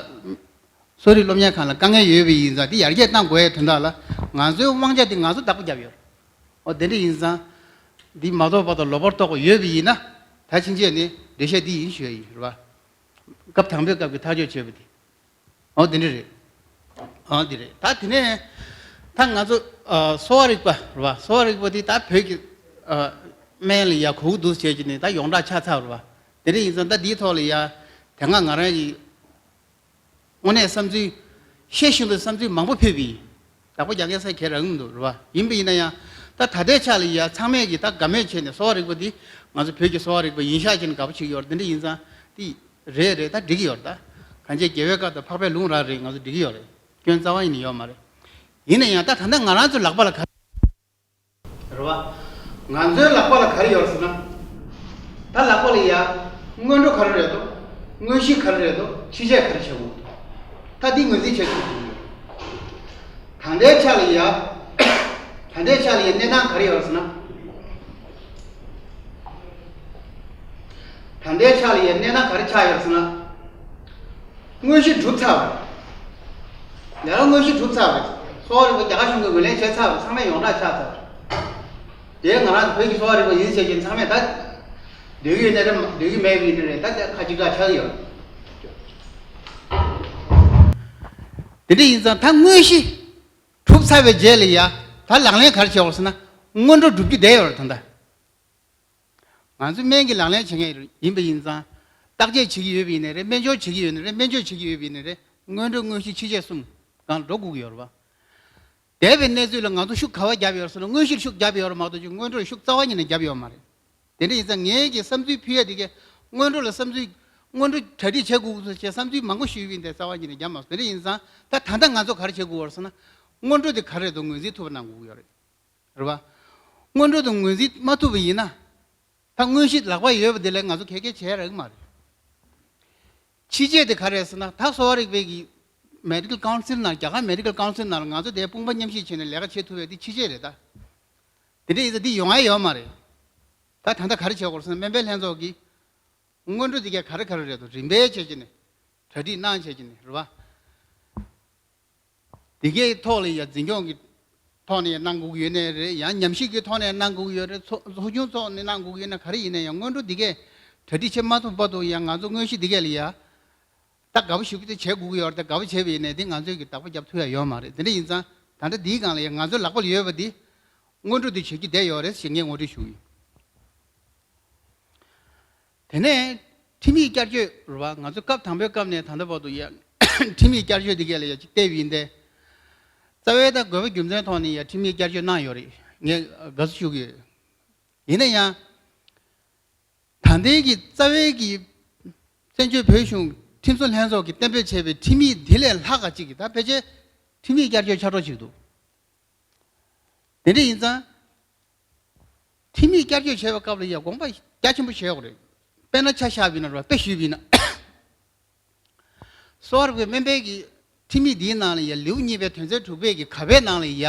གསོ་རིག་སློབ་གཉེར་ཁང་ལ་དཀའ་ངལ་ཡོད་པ་ཡིན་ཙང་དེ་ཡར་རྒྱས་གཏང་དགོས་ཡའི་དོན་དག་ལ་ང་ཚོའི་དབང་ཆ་དེ་ང་ཚོ་བདག་པོ་བརྒྱབ་ཡོད་རེད། འོ་དེ་འདྲ་ཡིན་ཙང་འདི་མ་རྟོགས་པ་དང་ལོག་པར་རྟོགས་པ་ཡོད་པ་ཡིན་ན་ད་ཕྱིན་ཆད་ནས་འགྲེལ་བཤད་འདི་ཡིན་ཞུ་ཡ་ཡིན་རེད་བ། སྐབས་དང་པོའི་སྐབས་ཀྱི་ཐག་གཅོད་བྱས་པ་དེ། འོ་དེ་འདྲ་རེད། འོ་དེ་རེད། ད་དེ་ནས་ད་ང་ཚོ་ཨ། གསོ་བ་རིག་པ་རེད་བ། གསོ་བ་རིག་པ་དེ་ད་བོད་ཀྱི་ཨ། སྨན་ལ་ཡ་གོ་གི་འདུག་བྱས་ཀྱི་ནས་ད་ཡོངས་གྲགས་ཆགས་ཚར་རེད་བ། དེ་འདྲ་ཡིན་ཙང་ད་འདིའི་ཐོག་ལ་ཡ་དེ་སྔ་ང་རང་གི་དངོས་གནས་བསམ་ཚུལ་ཤེས་བཞིན་དུ་བསམ་ཚུལ་མང་པོ་ཕུལ་བ་ཡིན། བདག་པོ་རྒྱག་མཁན་ས་ཁྱེད་རང་འདུག་རེད་བ། ཡིན་པ་ཡིན་ན་ཡང་ད་ད་ལྟའི་ཆ་ལ་ཡ་ཚང་མས་ཀྱིས་ད་དགའ་མོས་བྱས་ནས་གསོ་བ་རིག་པ་འདི་ང་ཚོ་བོད་ཀྱི་གསོ་བ་རིག་པ་ཡིན་ཤག་བྱས་ནས་དགའ་པོ་བྱེད་ཀྱི་ཡོད་རེད། དེ་འདྲ་ཡིན་ཙང་དེ་རེད་རེད་ད་འགྲིག་གི་ཡོད་རེད། ད་གང་ཅི་རྒྱལ་བའི་བཀའ་དང་འཕགས་པའི་ལུང་རང་རེད། ང་ཚོ་འགྲིག་གི་ཡོད་རེད། སྐྱོན་རྩ་བ་ཉིད་ནས་ཡོད་མ་རེད། ཡིན་ན་ཡང་ད་ད་ལྟ་ང་རང་ཚོའི་ལག་པ་ལ་ག་རེད་བ། ང་ཚོའི་ལག་པ་ལ་ག་རེ་ཡོད་ཟེར་ན། ད་ལག་པ་ལ་ཡ། སྔོན་འགྲོ་ག་རེ་རེད་དོ། དངོས་གཞི་ག་རེ་རེད་དོ། ཕྱི་རྒྱལ་ག་རེ་བྱེད་དགོས། ད་འདི་ངོས་འཛིན་བྱེད་ཐུབ་ཀྱི་ཡོད། ད་ལྟའི་ཆ་ལ་ཡ། ད་ལྟའི་ཆ་ལ་ཡ་གནས་སྟངས་ག་རེ་ཡོད་ཟེར་ན། ད་ལྟའི་ཆ་ལ་ཡ་གནས་སྟངས་ག་རེ་ཆགས་ཡོད་ཟེར་ན། དངོས་གཞི་གྲུབ་ཚར་བ་རེད། ཡང་དངོས་གཞི་གྲུབ་ཚར་བ་རེད། གསོ་བ་རིག་པ་རྒྱ་གར་གཞུང་གིས་ངོས་ལེན་བྱས་ཚར་བ་རེད། ཚང་མས་ཡོངས་གྲགས་ཆགས་ཚར་བ་རེད། དེ་ང་རང་བོད་ཀྱི་གསོ་བ་རིག་པ་ཡིན་ཟེར་གྱིན་ཚང་མས་ད། འདོད་ཀྱི་ཡོད་ན་རེད། འདོད་ཀྱི་མེད་པ་ཡིན་ན་རེད། ད་ཁ་ཅིག་ཁ་ཆགས་ཡོད། དེ་འདྲ་ཡིན་ཙང་ད་དངོས་གཞི་གྲུབ་ཚར་བའི་རྗེས་ལ་ཡ་ད་ལག་ལེན་ག་རེ་བྱེད་དགོས་ཟེར་ན། སྔོན་འགྲོ་སྒྲུབ་རྒྱུ་བསྡད་ཡོད་རེད་ད་ལྟ། ང་ཚོས་སྨན་གྱི་ལག་ལེན་བྱེད་མཁན་ཡིན་པ་ཡིན་ཙང་། བརྟག་དཔྱད་བྱེད་ཀྱི་ཡོད་པ་ཡིན་ནའི་རེད། སྨན་སྦྱོར་བྱེད་ཀྱི་ཡོད་ནའི་རེད། སྨན་བཅོས་བྱེད་ཀྱི་ཡོད་པ་ཡིན་ནའི་རེད། སྔོན་འགྲོ་དངོས་གཞི་ཕྱི་རྒྱལ་གསུམ་སྒང་འགྲོ་དགོས་ཀྱི་ཡོད་རེད་བ། འདས་པའི་གནས་ཚུལ་ལ་ང་ཚོ་ཤུགས་ག་བ་བརྒྱབ་ཡོད་ཟེར་ན། དངོས་གཞིར་ཤུགས་བརྒྱབ་ཡོད་རེད་མ་གཏོགས་ཅིག་སྔོན་འགྲོར་ཤུགས་རྩ་བ་ཉིད་ནས་བརྒྱབ་ཡོད་མ་རེད། དེ་འདྲ་ཡིན་ཙང་ངས་ཀྱི་བསམ་ཚུལ་ཕུལ་ཡ་དེ་གས་སྔོན་འགྲོ་ལ་བསམ་ཚུལ་ སྔོན་འགྲོ་གྲ་སྒྲིག་བྱེད་དགོས་ཀྱི་ཟེར་བསམ་ཚུལ་མང་པོ་ཞུས་པ་ཡིན་ཏེ་རྩ་བ་ཉིད་ནས་བརྒྱབ་མ་སོང་། དེ་འདྲ་ཡིན་ཙང་ད་ད་ལྟ་ང་ཚོ་ག་རེ་བྱེད་དགོས་པ་རེད་ཟེར་ན། སྔོན་འགྲོ་དེ་ག་རེ་རེད་འདུག་ངོས་འཛིན་ཐུབ་པ་གནང་དགོས་ཀྱི་ཡོད་རེད། རེད་བ། སྔོན་འགྲོ་དེ་ངོས་འཛིན་མ་ཐུབ་པ་ཡིན་ན། ད་དངོས་གཞི་ལག་པ་ཡོད་པ་དེ་ལས་ང་ཚོ་ག་གེ་བྱས་རག་གི་མ་རེད། ཕྱི་རྒྱལ་དེ་ག་རེ་རེད་ཟེར་ན། ད་གསོ་བ་རིག་པའི་གི་Medical Council ནང་རྒྱ་གར་Medical Council ནང་ལ་ང་ཚོ་དེ་དཔུང་པ་མཉམ་གཤིབ་བྱས་ནས་ལས་ཀ་བྱེད་ཐུབ་པའི་དེ་ཕྱི་རྒྱལ་རེད་ད། དེ་འདྲ་ཡིན་ཙང་འདི་ཡོང་ཡ་ཡོད་མ་རེད། ད་ད་ལྟ་ག་རེ་བྱེད་དགོས་རེད་ཟེར་ན། སྨན་པའི་ལྷན་ཚོགས་ཀྱིས་སྔོན་འགྲོ་འདི་གས་ག་རེ་ག་རེ་རེད་འདུག་རིམ་པས་བྱས་བྱས་ནས་གྲ་སྒྲིག་གནང་བྱས་བྱས་ནས་རེད་བ། འདི་གའི་ཐོག་ལ་ཡ་འཛིན་སྐྱོང་གི་ཐོག་ནས་གནང་དགོས་ཀྱི་ཡོད་ནའི་རེད། ཡང་ཉམས་ཞིབ་ཀྱི་ཐོག་ནས་གནང་དགོས་ཀྱི་ཡོད་རེད། ཚོགས་ཚོགས་ཆུང་ཚོགས་ནས་གནང་དགོས་ཀྱི་ཡོད་ན། ག་རེ་ཡིན་ན་ཡང་སྔོན་འགྲོ་འདི་གས་གྲ་སྒྲིག་བྱེད་མ་ཐུབ་བར་དུ་ཡང་ང་ཚོ་དངོས་གཞི་འདི་གས་ལ་ཡ། ད་དགའ་པོ་ཞུ་གི་དེ་བྱེད་དགོས་ཀྱི་ཡོད་རེད། ད་དགའ་པོ་བྱས་པ་ཡིན་ནའི་དེ་ང་ཚོས་ཀྱི་བདག་པོ་རྒྱབ་ཐུབ་ཡ་ཡོད་མ་རེད། དེ་འདྲ་ཡིན་ཙང་ད་ལྟ་འདིའི་སྒང་ལ་ཡང་ང་ཚོའི་ལག་པ་ལ་ཡོད་པ་འདི་སྔོན་འགྲོ་འདི་བྱེད་རྒྱུ་བསྡད་ཡོད་རེད་ཞེས་ངས་ངོ་སྤྲོད་ཞུ་གི་ཡོད། དེ་ནས་ཁྲིམས་ཡིག་བསྐྱར་བཅོས་རེད་བ། ང་ཚོ་སྐབས་དང་པོའི་སྐབས་ནས་ད་ལྟ་བར་དུ་ཡ་ཁྲིམས་ཡིག་བསྐྱར་བཅོས་འདི་གས་ལ་ཡ་ཅིག་བལྟས་པ་ཡིན་ཏེ། རྩ་བའི་ད་དགོས་པ་རྒྱུ་མཚན་ཐོག་ནས་ཡ་ཁྲིམས་ཡིག་བསྐྱར་བཅོས་གནང་ཡོད་རེད། ངས་དགའ་བསུ་ཞུ་གི་ཡོད། ཡིན་ན་ཡང་། ད་ལྟའི་གི་རྩ་བའི་གི་བཙན་བྱོལ་བོད་གཞུང་ཁྲིམས་བཟོ་ལྷན་ཚོགས་ཀྱིས་གཏན་འབེབས་བྱས་པའི་ཁྲིམས་ཡིག་འདི་ལས་ལྷག་ག་ཅིག་གི་ད་ཕལ་ཆེར་ཁྲིམས་ཡིག་བསྐྱར་བཅོས་ཆགས་འགྲོ་ཅིག་འདུག་དེ་འདྲ་ཡིན་ཙང་། ཁྲིམས་ཡིག་བསྐྱར་བཅོས་བྱས་པའི་སྐབས་ལ་ཡ་དགོངས་པ་རྒྱ་ཆེན་པོ་བཞེས་དགོས་རེད། དཔེར་ན་ཆ་བཞག་པ་ཡིན་ན་རེད་བ། དཔེ་ཞུས་པ་ཡིན་ན། གསོ་བ་རིག་པའི་སྨན་པའི་གི་ཁྲིམས་ཡིག་འདིའི་ནང་ལ་ཡ་ལེའུ་གཉིས་པའི་དོན་ཚན་དྲུག་པའི་གི་ག་པའི་ནང་ལ་ཡ།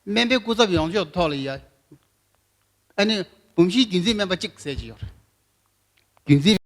སྨན་པའི་སྐུ་ཚབ་ཡོངས་རྫོགས་ཐོག་ལ་ཡ། ཨ་ནི་འབུམ་བཞིའི་རྒྱུན་འཛིན་སྨན་པ་གཅིག་ཟེར་གྱི་ཡོད་རེད། རྒྱུན་འཛིན།